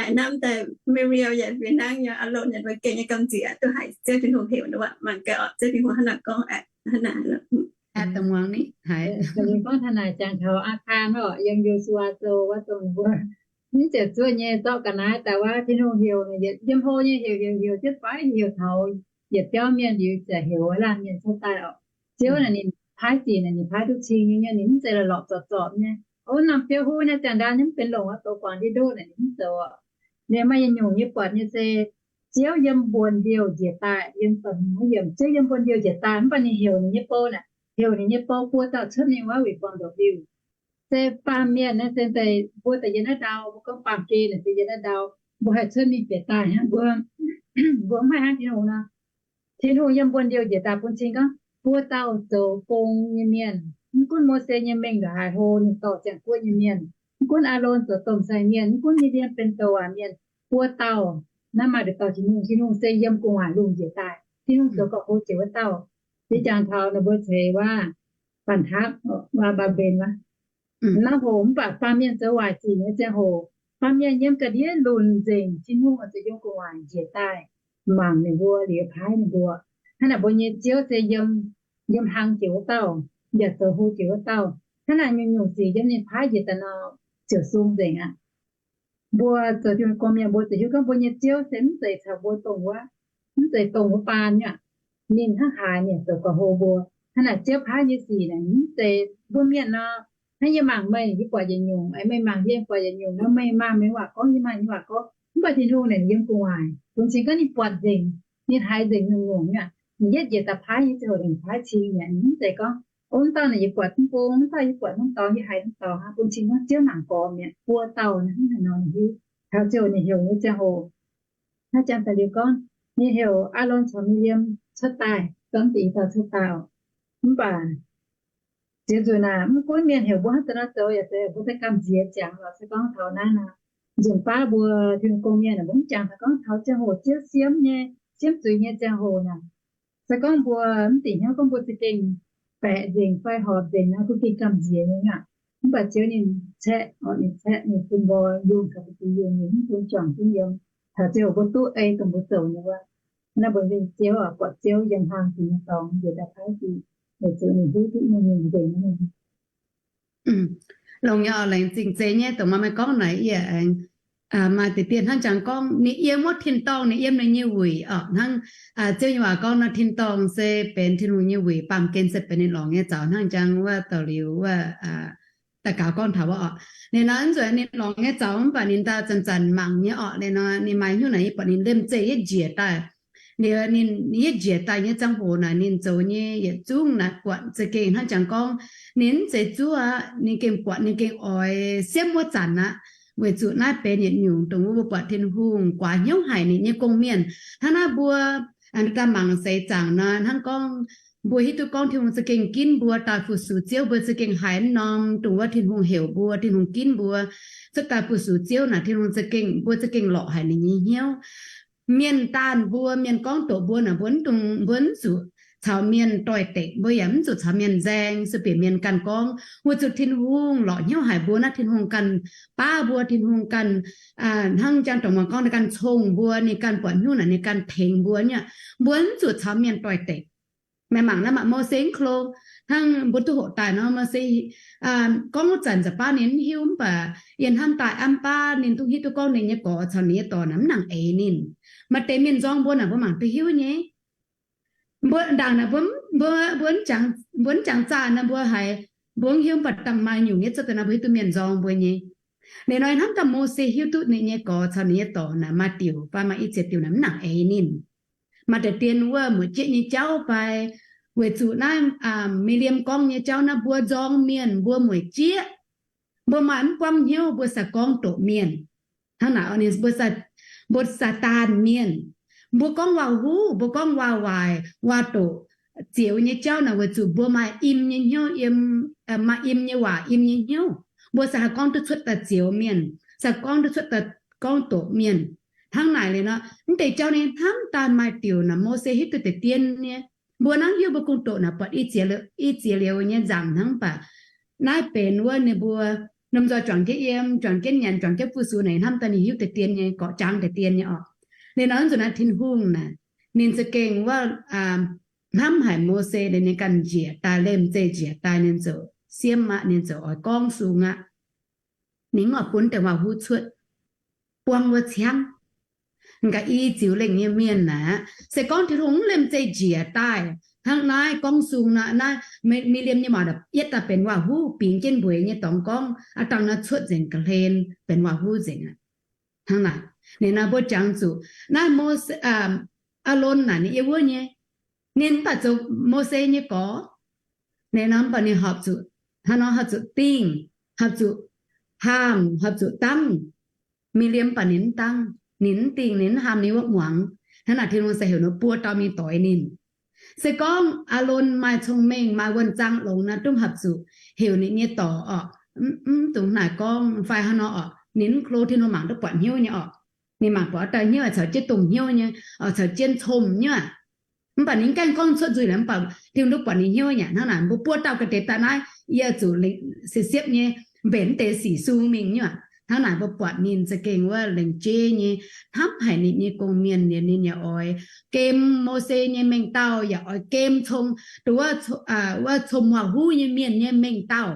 Hnamv daaih Miriam yaac fih hnangv nyei, Aalon yaac mbuo gengh nyei gamh nziex duqv haiz Ziouv Tin-Hungh heuc nor, mangc gaax oc, Ziouv Tin-Hungh hnangv naaic gorngv aqv, hnangv naaic. Dongh muangx ninh haiz, gorngv hnangv naaic jangx taux Aakaan oc, yiem Yo^su^waa Sou wuov dongh mbuo mv ziouc zuov nyei zorqv ga'naaiv daaih wuov, Tin-Hungh heuc yietc yiem hlo nyei heuc heuc heuc jienv faix, heuc taux yietc biauv mienh liuz ziouc heuc laanh mienh cuotv daaih oc. Ziouv naaic ninh paaiv sic naaic ninh paaiv duqv cing nyei, ninh mv zeiz lorqc zorqc zorqc nyei. Wuov norm biouv huv naaiv ziangh ndaauv nyei mv benx longc aqv, zoux guangc ndiev ndoqv naaic ninh mv zoux oc. Ninh maaih yietc nyungc nyei buatc nyei se Ziouv yiem mbuonx-ndiouh njiec daaih, yiem da'hmz yiemc, Ziouv yiem mbuonx-ndiouh njiec daaih, mv baac ninh heuc ninh nyei bou naaic, heuc ninh nyei bou buo dauh cuotv mingh wuov wuic buangh ndoqc liuh. Se baamh mienh naaiv se deix mbuo daaih yiem naaiv ndau, mbuo gorngv baamh gen naaic se yiem naaiv ndau, mbuo haih cuotv mingh bieqc daaih hnangv mbuo, mbuo mv haih hnangv Tin-Hungh nor. Tin-Hungh yiem mbuonx-ndiouh njiec daaih bun cing gorngv buo dauh zoux gong nyei mienh. Mv gunv Mose nyei mengh ndongc haaix hlo ninh dorh ziangh guoqv nyei mienh, mv gunv Aalon zoux domh sai mienh, mv gunv Miriam benx douc waac mienh, buo dauh naaiv maaih nduqc dauh Tin-Hungh. Tin-Hungh se yiem gu'nguaaic lungh njiec daaih. Tin-Hungh zoux gorx-hlo jiex wuov dauh. Yie jangx taux ninh mbuo ceix wuov Banh Hapv, wuov Mbaa^mben wuov, naaiv hoc, mv baac baamh mienh zoux waaic sic nyei ziangh hoc, baamh mienh yiem ga'ndiev lunc nzengc, Tin-Hungh oix zuqc yiem gu'nguaaic njiec daaih mangc ninh mbuo liuz paaiv ninh mbuo. Hnangv naaic mbuo nyei Ziouv se yiem, yiem hlang jiex wuov dauh, yaac zoux hlo jiex wuov dauh. Hnangv naaic nyungc-nyungc sic yiem ninh paaiv njiec daaih nor ziouc sung nzengc aqv. Mbuo zoux Tin-Hungh gorx-mienh mbuo ziouc hiuv gorngv mbuo nyei Ziouv se mv zeiz caux mbuo dongh wuov, mv zeiz dongh wuov baan nyei aqv. Ninh hnangv haaix ninh zoux gorx-hlo mbuo. Hnangv naaic Ziouv paaiv nyei sic naaic mv zeiz mbuo mienh nor, hnangv yie mangc meih, yie buatc yietc nyungc, meih mangc yie buatc yietc nyungc nor, meih maaih meih waac gorngv, yie maaih yie waac gorngv. Mv baac Tin-Hungh naaic yiem gu'nguaaic bun cing gorngv ninh buatc nzengc, ninh haiz nzengc nyungc-nyungc nyei aqv. Ninh yietv njiec daaih paaiv nyei ziangh hoc ninh paaiv cing mi'aqv. Ninh mv zeiz gorngv, o, mv dauh naaic yie buatc mv bung, mv dauh yie buatc mv dorngx, yie haiz mv dorngx aqv. Bun cing gorngv Ziouv mangc gorx mi'aqv, buo dauh naaic hnangv haaix nor ninh hiuv. Taux ziangh hoc ninh heuc nyei ziangh hoc, hnangv janx daaih liuz gorngv, ninh heuc Aalon caux Miriam cuotv daaih, zorqv mv diuc i dauh cuotv daaih oc. Mv baac ziex nzunc naaic mv gunv mienh heuc mbuo hnangv deix nor zoux, yaac zeiz mbuo daaih gamh nziex ziangx lorqc. Se gorngv taux naaiv nor, nzunc baav mbuo Tin-Hungh gong-mienh naaic mbuo mv jangx daaih gorngv taux ziangh hoc Ziouv siemv nyei, siemv zuiz nyei ziangh hoc naaic, se gorngv mbuo mv dingc hnyouv gorngv mbuo za'gengh baeqc nzengc fai horpc nzengc nor, mbuo gengh gamh nziex nyei aqv. Mv baac Ziouv ninh caeqv, orqc, ninh caeqv ninh bun mbuo yungh caux mbuo yungh, ninh mv bun juangc jienv yiem. Taux ziangh hoc mbuo duqv ei dongh mbuo zoux nyei wuov. Naaiv mbuo mingh Ziouv oc, buatc Ziouv yiem hlang jiex nyei dorngx njiec daaih paaiv sic, weic zuqc ninh hiuv duqv nyei mienh nzengc nyei. Longx nyei oc, laengz zingh zeiz nyei dongh maaih meih gorngv naaic yie aengx maaih deix dien hnangv jangx gorngv ninh yiem wuov tin-dorngh, ninh yiem ninh nyei wuic oc. Hnangv Ziouv nyei waac gorngv nor, tin-dorngh se benx Tin-Hungh nyei wuic, baamh gen se benx ninh lorngc nyei zaux hnangv jangx wuov douc liuz wuov daux gaux gorngv taux wuov oc. Ninh nor, nzueic ninh lorngc nyei zaux mv baac ninh daaih zanc-zanc mangc nyei orqc. Liuz nor ninh maaih hnyouv naaic yie buatc ninh liemh zeih yietv njiec daaih. Liuz ninh yietv njiec daaih nyei ziangh hoc naaic ninh zoux nyei yietc zungv naaic buatc za'gengh hnangv jangx gorngv ninh mv zeiz zuov aqv. Ninh gengh buatc ninh gengh oix siemv wuov zanc aqv. Weic zuqc naaiv benx yietc nyungc dongh wuov mbuo buatc Tin-Hungh guaax hnyouv haic ninh nyei gong-mienh. Hnangv naaiv mbuo daaih mangc seix zaangc nor, hnangv gorngv mbuo hiuv duqv gorngv Tin-Hungh za'gengh ginv mbuo daaih fu-sux Ziouv, mbuo za'gengh haiz mv norm dongh wuov Tin-Hungh heuc mbuo, Tin-Hungh ginv mbuo cuotv daaih fu-sux Ziouv naaic, Tin-Hungh za'gengh, mbuo za'gengh lorqc haic ninh nyei hnyouv. Mienh daanh mbuo, mienh gorngv doqc mbuo naaic, mbuo mv dungx, mbuo mv zuqc caux mienh doix-dekc, mbuo yaac mv zuqc caux mienh nzaeng, se bieqc mienh ganh gorngv. Weic zuqc Tin-Hungh lorqc hnyouv haic mbuo naaiv, Tin-Hungh ganh baav mbuo, Tin-Hungh ganh hnangv jang dongh mangc gorngv ninh ganh cong mbuo, ninh ganh buatc hnyouv naaic ninh ganh tengx mbuo nyei. Mbuo mv zuqc caux mienh doix-dekc. Meih mangc naaiv maaih Mose mv klo, hnangv mbuo duqv hoqc daaih nor, Mose gorngv wuov zanc nza'baav ninh mv hiuv, mv baac yiem hnamv daaih am baav ninh duqv hiuv duqv gorngv ninh nyei gorx caux ninh nyei dorc naaic mv nangc eix ninh. Maaih deix mienh nzorng mbuo naaic mbuo mangc duqv hiuv nyei. Mbuo ndaangc naaic mbuo, mbuo, mbuo mv jangx zaah naaic mbuo haiz mbuo mv hiuv, mv baac dangh maaih nyungc nyei cuotv daaih nor mbuo hiuv duqv mienh nzorng mbuo nyei. Liuz nor hnamv gaax Mose hiuv duqv ninh nyei gorx caux ninh nyei dorc naaic maaih diuc fai maaih i ziex diuc naaic mv nangc eix ninh. Maaih deix dien wuov mueic jieqv nyei jauv fai, weic zuqc naaiv Mi^li^am gorngv nyei jauv naaiv, mbuo nzorng mienh mbuo mueic jieqv. Mbuo maaih mv buangv hnyouv mbuo sai gorngv doqc mienh. Hnangv naaic mbuo, mbuo Saadaan mienh, mbuo gorngv waac-huv, mbuo gorngv waac-waaic, waac-doqc, zioux nyei jauv naaic weic zuqc mbuo maaih im nyei hnyouv, maaih im nyei waac, im nyei hnyouv. Mbuo sai haih gorngv duqv cuotv daaih zioux mienh, sai gorngv duqv cuotv daaih gorngv doqc mienh. Hnangv naaic liuz nor, mv deix jauv ninh hnamv daaih maaih diuc naaic Mose hiuv duqv deix dien nyei. Mbuo hnangv hiuv mbuo gong-doqc naaic buatc i ziex, i ziex liuz nyei nzangc hnangv, mv baac naaiv benx wuov ninh mbuo lomh nzoih juangc jienv yiem, juangc jienv nyanc, juangc jienv fu-sux naaic, hnamv daaih ninh hiuv deix dien nyei, gorqv jangv deix dien nyei orqc. Liuz nor nzunc naaiv Tin-Hungh naaic, ninh za'gengh wuov hnamv haic Mose, liuz ninh ganh njiec daaih, lemh zeih njiec daaih, ninh ziouc siemv aqv, ninh ziouc oix gorngv sung aqv. Ninh mv oix bun deix waac-huv cuotv, buang wuov ciangv. Ga'naaiv i ziux lengh nyei mienh naaic, se gorngv Tin-Hungh mv lemh zeih njiec daaih hnangv naaiv gorngv sung nor, naaiv Mi^li^am nyei mac yietv daaih benx waac-huv, bingx jienv mbueiz nyei dorngx gorngv, aav dangh naaiv cuotv nzengc ga'hlen, benx waac-huv nzengc aqv. Hnangv naaic, ninh naaiv mbuo jangx zuqc naaiv Mose, Aalon naaic ninh yiem wuov nyei, ninh mv baac zoux Mose nyei gorx. Ninh nor mv baac ninh horpc zuqc, hnangv nor horpc zuqc dingh, horpc zuqc haamh, horpc zuqc dangv. Mi^li^am mv baac ninh mv dangv, ninh mv dingh, ninh mv haamh ninh wuov muangx. Hnangv naaic Tin-Hungh se heuc ninh buo dauh mingh doix ninh. Se gorngv Aalon maaih cong-mengh, maaih wuonh zaang longx nor, duqv horpc zuqc heuc ninh nyei dorc orqc, mv dungx naaic gorngv fai hnangv nor orqc, ninh mv klo, Tin-Hungh mangc duqv buatc hnyouv nyei orqc. Ninh mangc buatc daaih hnyouv caux jienv dongh hnyouv nyei, caux jienv comh nyei aqv. Mv baac ninh gaengh gorngv cuotv nzuih naaic, mv baac Tin-Hungh duqv buatc ninh hnyouv nyei aqv. Hnangv naaic mbuo buo dauh ga'deix daaih naaiv, yie zuqc se siepv nyei mbenc deix sic sung mingh nyei aqv. Hnangv naaic mbuo buatc ninh za'gengh wuov lengc jeiv nyei hnamv haic ninh nyei gong-mienh, ninh yaac oix gem Mose nyei mengh dauh, yaac oix gem cong, wuov comh waac-huv nyei mienh nyei mengh dauh.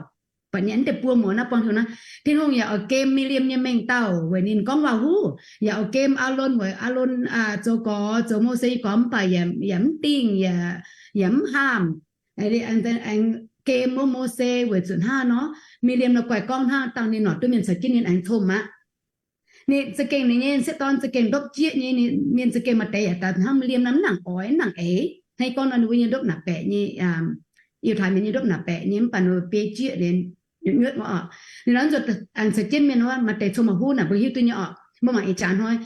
Buatc nyei mv deix buo muoz naaiv buangh heuc naaiv, Tin-Hungh yaac oix gem Mi^li^am nyei mengh dauh weic ninh gorngv waac-huv, yaac oix gem Aalon weic Aalon zoux gorx, zoux Mose nyei gorx, mv baac yaac mv dingh, yaac mv haamh. Aengx gem wuov Mose weic zuqc hnangv nor, Mi^li^am nor guaih gorngv hnangv dangh ninh noic duqv mienh caux jienv ninh aengx comh aqv. Ninh za'gengh ninh nyei sieqv dorn za'gengh ndopv jieqv nyei, ninh za'gengh maaih deix yaac daaih hnangv Mi^li^am nor mv nangc oix, mv nangc eix. Hnangv gorngv nor ninh mbuo nyei ndopv naaic baeqc nyei, Yiutai Mienh nyei ndopv naaic baeqc nyei, mv baac ninh mbuo biei jieqv liuz nyuotv wuov orqc. Ninh nor nzuonx aengx caux jienv mienh wuov maaih deix cong waac-huv naaic mbuo hiuv duqv nyei orqc. Mbuo mangc ih jaax hnoi,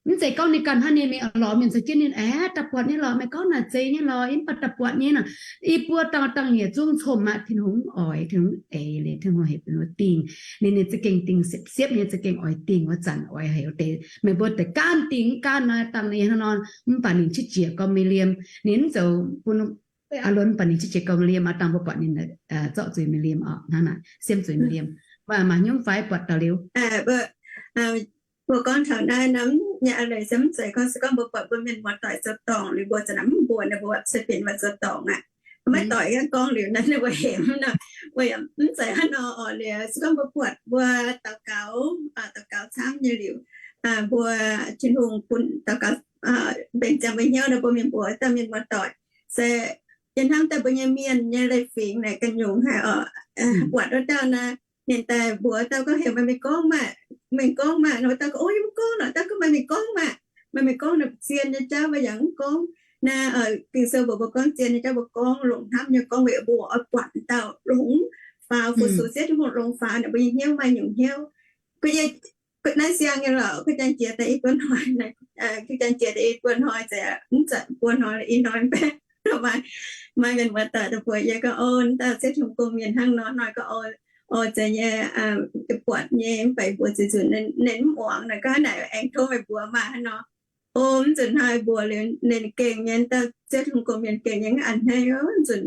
mv zeiz gorngv ninh ganh hnangv, ninh mingh lorz mienh caux jienv ninh aeqv, daaih buatc nyei lorqc, meih gorngv naaic zeiz nyei lorqc, mv baac daaih buatc nyei nor, i buo dauh dangh yietc zungv comh aqv. Tin-Hungh mv oix, Tin-Hungh eix liuz, Tin-Hungh heuc mbuo dingh. Ninh, ninh za'gengh dingh siepv-siepv nyei, za'gengh oix dingh wuov zanc oix heuc deix meih mbuo deix gaanv dingh mv gaanv nor, dangh ninh hnangv nor, mv baac ninh qiex jiez gorngv Mi^li^am, ninh mv zoux bun Aalon, mv baac ninh qiex jiez gorngv Mi^li^am, aav dangh mbuo buatc ninh zorqv zuiz Mi^li^am orqc, hnangv naaic siemv zuiz Mi^li^am. Mv baac maaih hnyouv fai buatc daaih liuz Mbuo gorngv taux naaiv norm nyei a'leiz se mv zeiz gorngv, se gorngv mbuo buatc mbuo mienh muoz-doic zoux dorngc liuz mbuo za'naaic mv mbuox ninh mbuo se benx waac zoux dorngc aqv. Maiv doic hnangv gorngv liuz naaiv ninh mbuo hemx nor, mbuo yaac mv zeiz hnangv nor oc. Liuz se gorngv mbuo buatc mbuo daux gaux, daux gaux camv nyei liuz, mbuo Tin-Hungh bun daux gaux benx ziangx mbuo hnyouv nor, mbuo mienh mbuox dauh mienh muoz-doic se, yie hnamv daaih mbuo nyei mienh nyei leiz-fingx naaic ganh nyungc haic oc. Buatc wuov dauh naaic, ninh daaih mbuox dauh gorngv, heuc meih mingh gorngv maah, mingh gorngv maah. Wuov dauh gorngv, o, yie mv gorngv lorqc. Dauh gorngv, meih mingh gorngv maah, meih mingh gorngv naaic zien nyei jauv, meih yaac mv gorngv. Naaiv Ging-Sou mbuox mbuo gorngv zien nyei jauv mbuo gorngv longc hnamv nyei gorngv weic mbuo oix buatc dauh longc faaux fu-sux siev Tin-Hungh longc faaux naaic mbuo nyei hnyouv maaih nyungc hnyouv. Naaiv siang nyei lorqc, kuv jangx jiex daaih i buo hnoi, kuv jangx jiex daaih i buo hnoi, mv zeiz buo hnoi, i hnoi mbaeqv maaih mienh muoz-doic daaih mbuox yie gorngv, o, dauh siev Tin-Hungh gong-mienh hnangv nor. Hnoi gorngv, o, zeiz nyei, buatc nyei, mv baac mbuox zuqc nzunc ninh mv muangx nor, gorngv naaic aengx tov meih mbuox maah hnangv nor. O, mv nzunc hnoi mbuox liuz ninh gengh nyei, dauh siev Tin-Hungh gong-mienh gengh nyei, a'hneiv nzunc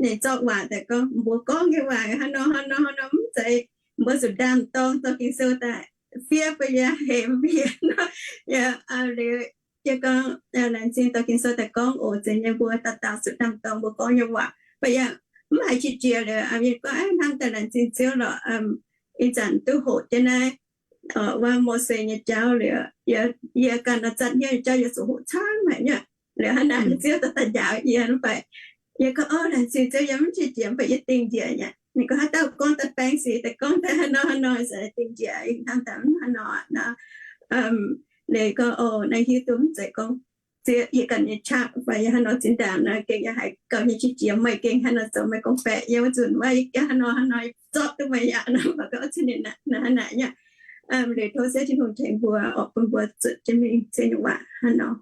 ninh zorqv waac daaih gorngv, mbuox gorngv nyei waac hnangv nor hnangv nor hnangv nor, mv zeiz mbuo zuqc ndaam-dorng dorh Ging-Sou daaih fiev bun yie, hemx bun yie nor. Yaac liuz yie gorngv laengz zingh dorh Ging-Sou daaih gorngv oc. Zeiz nyei, mbuo dauh dauh zuqc ndaam-dorng mbuo gorngv nyei waac, mv baac yie mv haiz qiex jiez liuz, yie gorngv, hnamv daaih laengz zingh Ziouv lorqc, ih zanc duqv hoqc jienv naaiv wuov Mose nyei jauv liuz, yie ganh nor zatv hnyouv nyei jauv yie zuqc hoqc camv haic nyei. Liuz hnangv naaic Ziouv daaih daaih njaaux yie, mv baac yie gorngv, o, laengz zingh Ziouv, yie mv qiex jiez, mv baac yie dingh njiec nyei. Ninh gorngv haaix dauh gorngv daaih baeng sic, daaih gorngv daaih hnangv nor hnangv nor, se dingh njiec, ih hnamv daaih mv hnangv nor nor. Liuz gorngv, o, naaiv hiuv duqv mv zeiz gorngv Ziouv yie ganh nyei qaqv fai yie hnangv nor zinh ndaangc nor, gengh yie haiz gauh nyei qiex jiez, meih gengh hnangv nor zoux, meih gorngv-baeqc yie wuov nzunc wuov, yie ganh hnangv nor hnangv nor zorqv duqv meih aqv nor, mv baac gorngv cin ninh hnangv naaic nyei. Liuz tov siev Tin-Hungh tengx mbuo oc, bun mbuo zuotc jienv mingh Ziouv nyei waac hnangv nor.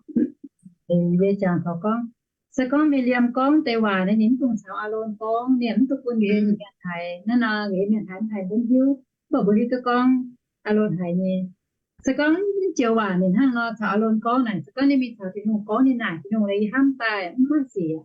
Yie jangx taux gorngv, se gorngv Mi^li^am gorngv deix waac naaiv, ninh mv dungx caux Aalon gorngv, ninh mv dungx bun nqa'haav mienh haiz. Naaiv nor nqa'haav mienh haiz mv haih mbuo hiuv, mv baac mbuo hiuv duqv gorngv Aalon haiz nyei. Se gorngv joux waac ninh hnangv nor caux Aalon gorngv naaic, se gorngv ninh mingh caux Tin-Hungh gorngv ninh naaic Tin-Hungh, yie hnamv daaih mv maaih sic.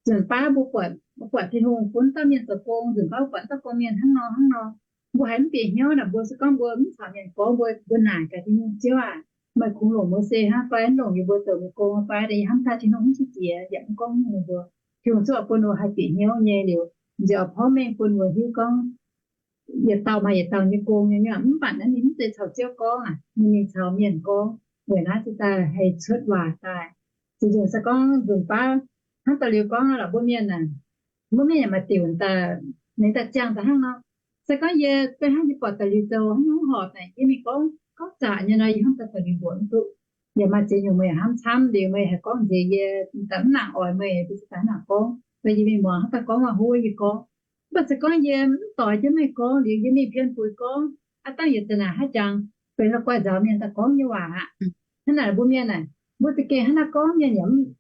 Nzunc baav mbuo buatc, mbuo buatc Tin-Hungh bun dauh mienh zoux gong, nzunc baav mbuo buatc dauh gong mienh hnangv nor hnangv nor, mbuo haiz mv bieqc hnyouv naaic, mbuo se gorngv mbuo mv caux mienh gorngv, mbuo, mbuo naaic gaax Tin-Hungh, Ziouv aac, meih kungx longc Mose hnangv fai, longc yie mbuo zoux meih gong fai, yie hnamv daaih Tin-Hungh mv qiex jiez, yaac mv gorngv nyei mbuo. Tin-Hungh zungv bun mbuo haih bieqc hnyouv nyei liuz, nziex porv mengh bun mbuo hiuv gorngv yietc dauh maaih yietc dauh nyei gong nyei. Mv baac naaiv ninh mv zeiz caux Ziouv gorngv aqv, ninh mingh caux mienh gorngv. Weic naaiv se daaih haih cuotv waac daaih. Ziouc nzunc se gorngv nzunc baav hnangv daaih liuz gorngv lorqc, mbuo mienh aac, mbuo mienh yaac maaih diuc daaih, ninh daaih ziangh daaih hnangv nor. Se gorngv yie, beiv hnangv yie buatc daaih liuz zoux haaix nyungc horpc naaic, yie mingh gorngv, gorngv zaqc nyei nor, yie hnamv daaih daaih liuz mbuoqc mv duqv. Yaac maaih ziex nyungc meih yaac hnamv camv liuz, meih haih gorngv nziex yie, daaih mv nangc oix meih, yie se daaih hnangv naaic gorngv. Fai yie mingh muangx hnangv daaih gorngv waac-huv yie gorngv. Mv baac se gorngv yie mv doix jienv meih gorngv liuz, yie mingh pien buix gorngv, aav dangh yietc zinh naaic haaix jangx benx la'guaih nzaaux mienh daaih gorngv nyei waac aqv. Hnangv naaic mbuo mienh naaic, mbuo za'gengh hnangv naaiv gorngv,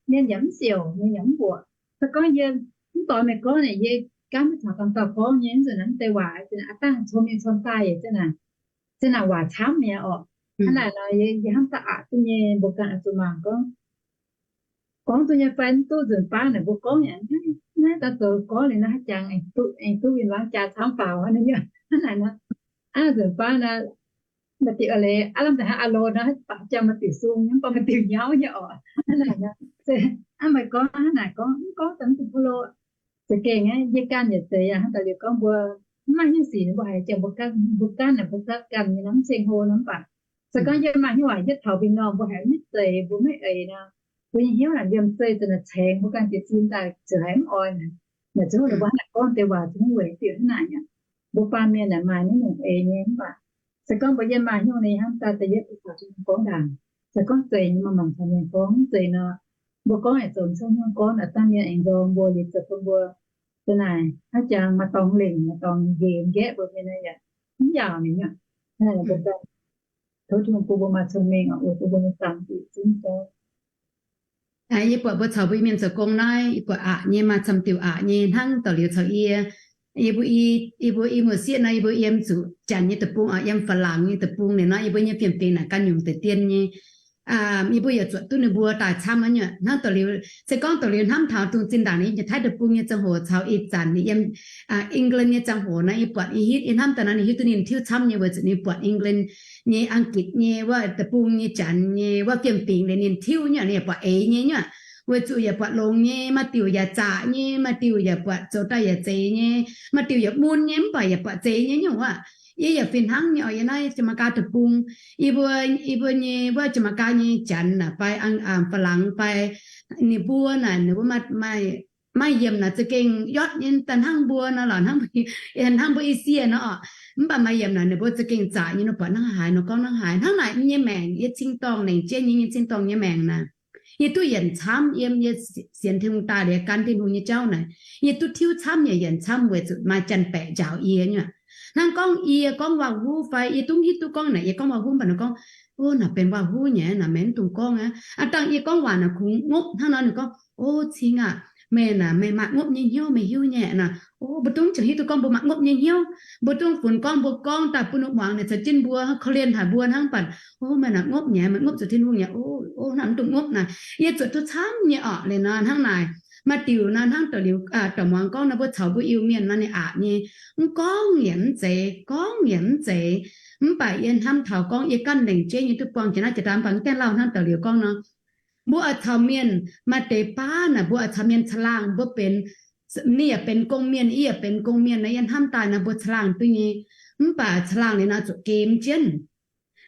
mienh yaac mv siouc, mienh yaac mv mbuoqc. Se gorngv yie mv doix meih gorngv naaic, yie gaanv mv caux ganh dauh gorngv nyei, mv nzunc naaiv mv deix waac aav dangh cong mienh cong daaih, zinh naaic, zinh naaic waac camv mi'aqv orqc. Hnangv naaic nor, yie hnamv daaih aqc duqv nyei, mbuo ganh oix zuqc mangc gorngv, gorngv duqv nyei fai mv duqv. Nzunc baav naaic mbuo gorngv yaac, naaiv daaih zoux gorngv liuz naaiv haaix jangx aengx duqv, aengx duqv win-wangv jaa camv faaux hnangv naaiv. Hnangv naaic nor, aav, nzunc baav naaiv, maaih diuc aqv leiz, aav lamh daaih hnangv Aalon nor, baac jangx maaih diuc sung nyei, mv baac maaih diuc nyauv nyei orqc. Hnangv naaic nor, aav, meih gorngv hnangv naaic gorngv, mv gorngv daaih mv duqv bulo. Za'gengh aeqv, yie ganh yietc zeiz yaac hnangv daaih liuz gorngv mbuo mv maaih hnyouv sic, mbuo haiz jangx mbuo ganh, mbuo ganh naaic mbuo ganh ganh nyei nor mv ceng hlo nor, mv baac se gorngv yie maaih hnyouv waac yie taux mbuo norm, mbuo haiz mv zeiz, mbuo maiv eix nor, mbuo nyei hnyouv naaic liemh zeih za'naaic caengx mbuo ganh jiez sin daaih ziouc haiz mv oix naaic. Naaic zungv ninh mbuo hnangv naaic gorngv deix waac zungv weic diuc hnangv naaic nyei. Mbuo baamh mienh naaic maaih naaiv nyungc eix nyei, mv baac se gorngv mbuo yiem maaih hnyouv nyei hnamv daaih da'yietv bun caux Tin-Hungh gorngv ndaangc. Se gorngv zeiz nyei, maaih mangc caux mienh gorngv, mv zeiz nor, mbuo gorngv yaac zoux mv cong nyungc gorngv, aav dangh mienh aengx nzorng mbuo liuz zoux bun mbuo za'naaic haaix jangx maaih dorngx lengc, maaih dorngx nqemh nqaeqv mbuo mienh naaiv yaac mv yaauc ninh nyei. Hnangv naaic mbuo ganh tov Tin-Hungh bun mbuo maaih cong-mengh oc, weic bun mbuo nyei zaangc zuqc zunv jauv. Yie buatc mbuo caux mbuo mienh zoux gong naaiv, yie buatc aqc nyei, maaih camv diuc aqc nyei hnangv da'liuz caux yie. Yie mbuo, yie mbuo i muoz-sieqv nor, yie mbuo yiem zuqc Janx nyei deic-bung oc, yiem Faa Laangc nyei deic-bung liuz nor, yie mbuo nyei fiem-fingx naaic ganh nyungc deix dien nyei. Yie mbuo yaac zuotc duqv ninh mbuo daaih camv aqv nyei. Hnangv da'liuz, se gorngv da'liuz hnamv taux dongh zinh ndaangc ninh yiem Taiv deic-bung nyei ziangh hoc caux ih zanc ninh yiem England nyei ziangh hoc nor, yie buatc yie hiuv, yie hnamv daaih nor ninh hiuv duqv ninh tiuv camv nyei, weic zuqc ninh buatc England nyei, Aengitc nyei wuov deic-bung nyei, Janx nyei wuov fiem-fingx liuz ninh tiuv nyei, ninh yaac buatc eix nyei nyei. Weic zuqc yaac buatc longx nyei, maaih diuc yaac zaqc nyei, maaih diuc yaac buatc zoux daaih yaac zeiz nyei, maaih diuc yaac mun nyei, mv baac yaac buatc zeiz nyei nyungc wuov. Yie yaac fih hnangv nyei oc, yie naaiv Janx-Meigaa deic-bung, yie mbuo, yie mbuo nyei wuov Janx-Meigaa nyei Janx naaic fai Faa Laangc fai ninh mbuo naaic, ninh mbuo maaih, maaih yiemc naaic za'gengh yotv nyei daaih hnangv mbuo nor lorqc, hnangv, hnangv mbuo i sie nor oc. Mv baac maaih yiemc naaic ninh mbuo za'gengh zaqc nyei, nor buatc hnangv haaix nor gorngv hnangv haaix. Hnangv naaic nyei maengc, yie cing-dorngh lengc jeiv nyei, yie cing-dorngh nyei maengc naaic, yie duqv yienc camv yiem yie sienx Tin-Hungh daaih liuz gan Tin-Hungh nyei jauv naaic, yie duqv tiuv camv yaac yienc camv weic zuqc maaih janx-baeqc njaaux yie nyei. Hnangv gorngv yie gorngv waac-huv fai yie duqv hiuv duqv gorngv naaic, yie gorngv waac-huv mv baac ninh gorngv, o, naaic benx waac-huv nyei, naaic meih mv dungx gorngv aqv. Aav dangh yie gorngv waac naaic kungx ngopv hnangv nor, ninh gorngv, o, cing aah, meih naaic meih maaih ngopv nyei hnyouv, meih hiuv nyei naaic. O, mbuo duqv mv jangx hiuv duqv gorngv mbuo maaih ngopv nyei hnyouv. Mbuo duqv funx gorngv mbuo gorngv daaih bun ninh muangx, ninh caux jienv mbuo korv-lienh haic mbuo hnangv, mv baac, o, meih naaic ngopv nyei, meih ngopv zuqc Tin-Hungh nyei, o, o, naaic mv dungx ngopv naaic. Yie zuotc duqv camv nyei orqc. Liuz nor hnangv naaic, maaih diuc nor hnangv da'liuz dorc muangx gorngv nor, mbuo caux mbuo Iu-Mienh nor ninh aqc nyei, mv gorngv yaac mv zeiz, gorngv yaac mv zeiz. Mv baac yie hnamv taux gorngv yie ganh lengc jeiv nyei duqv buangh jiex naaiv jiex daaih, mv baac mv gaengh lauh hnangv da'liuz gorngv nor, mbuo oix caux mienh maaih deix baav naaic, mbuo oix caux mienh caangh laangh, mbuo benx, ninh yaac benx gong-mienh, yie yaac benx gong-mienh nor, yie hnamv daaih nor mbuo caangh laangh duqv nyei. Mv baac caangh laangh liuz nor zuqc gemh jienv.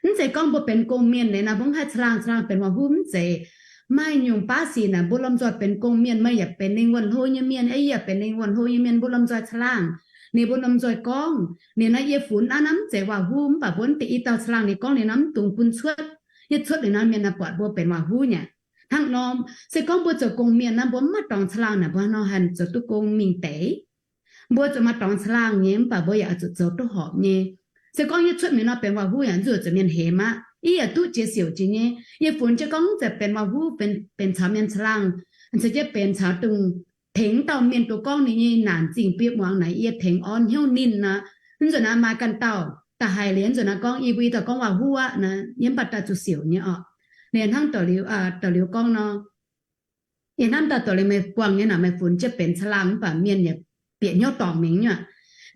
Mv zeiz gorngv mbuo benx gong-mienh liuz nor mbuo mv haih caangh laangh, caangh laangh benx waac-huv, mv zeiz. Maaih nyungc baav sic naaic mbuo lomh nzoih benx gong-mienh, meih yaac benx lingh wuonh hlo nyei mienh, yie yaac benx lingh wuonh hlo nyei mienh, mbuo lomh nzoih caangh laangh. Ninh mbuo lomh nzoih gorngv, ninh naaiv yie funx naaiv, naaiv mv zeiz waac-huv, mv baac mbuo mv deix i dauh caangh laangh ninh gorngv liuz nor mv dungx bun cuotv. Yie cuotv liuz nor mienh naaic buatc mbuo benx waac-huv nyei. Hnangv nor, se gorngv mbuo zoux gong-mienh naaiv mbuo mv maaih dorngx caangh laangh naaic mbuo nor haaix nor zoux duqv gong mingh deix. Mbuo zuqc maaih dorngx caangh laangh nyei, mv baac mbuo yaac oix zuqc zoux duqv horpc nyei. Se gorngv yie cuotv mingh nor benx waac-huv yaac zuqc zuqc mienh hemx aqv. Yie yaac duqv jiex siouc jiex nyei. Yie funx jienv gorngv mv zeiz benx waac-huv, benx, benx caux mienh caangh laangh, caux jienv benx caux dongh tengx dauh mienh duqv gorngv ninh nyei naanc zingh bieqc muangx naaic yie tengx orn hnyouv ninh nor. Mv nzunc naaiv maaih ganh dauh da'haiz liuz nzunc naaiv gorngv, Yie mbuo i dauh gorngv waac-huv aqv naaic, yie mv baac daaih zuqc siouc nyei orqc. Liuz hnangv doqc liuz, doqc liuz gorngv nor, yie hnamv daaih doqc liuz meih buangh nyei naaic, meih funx jienv benx caangh laangh mv baac mienh yaac bieqc hnyouv dorngc mingh nyei aqv.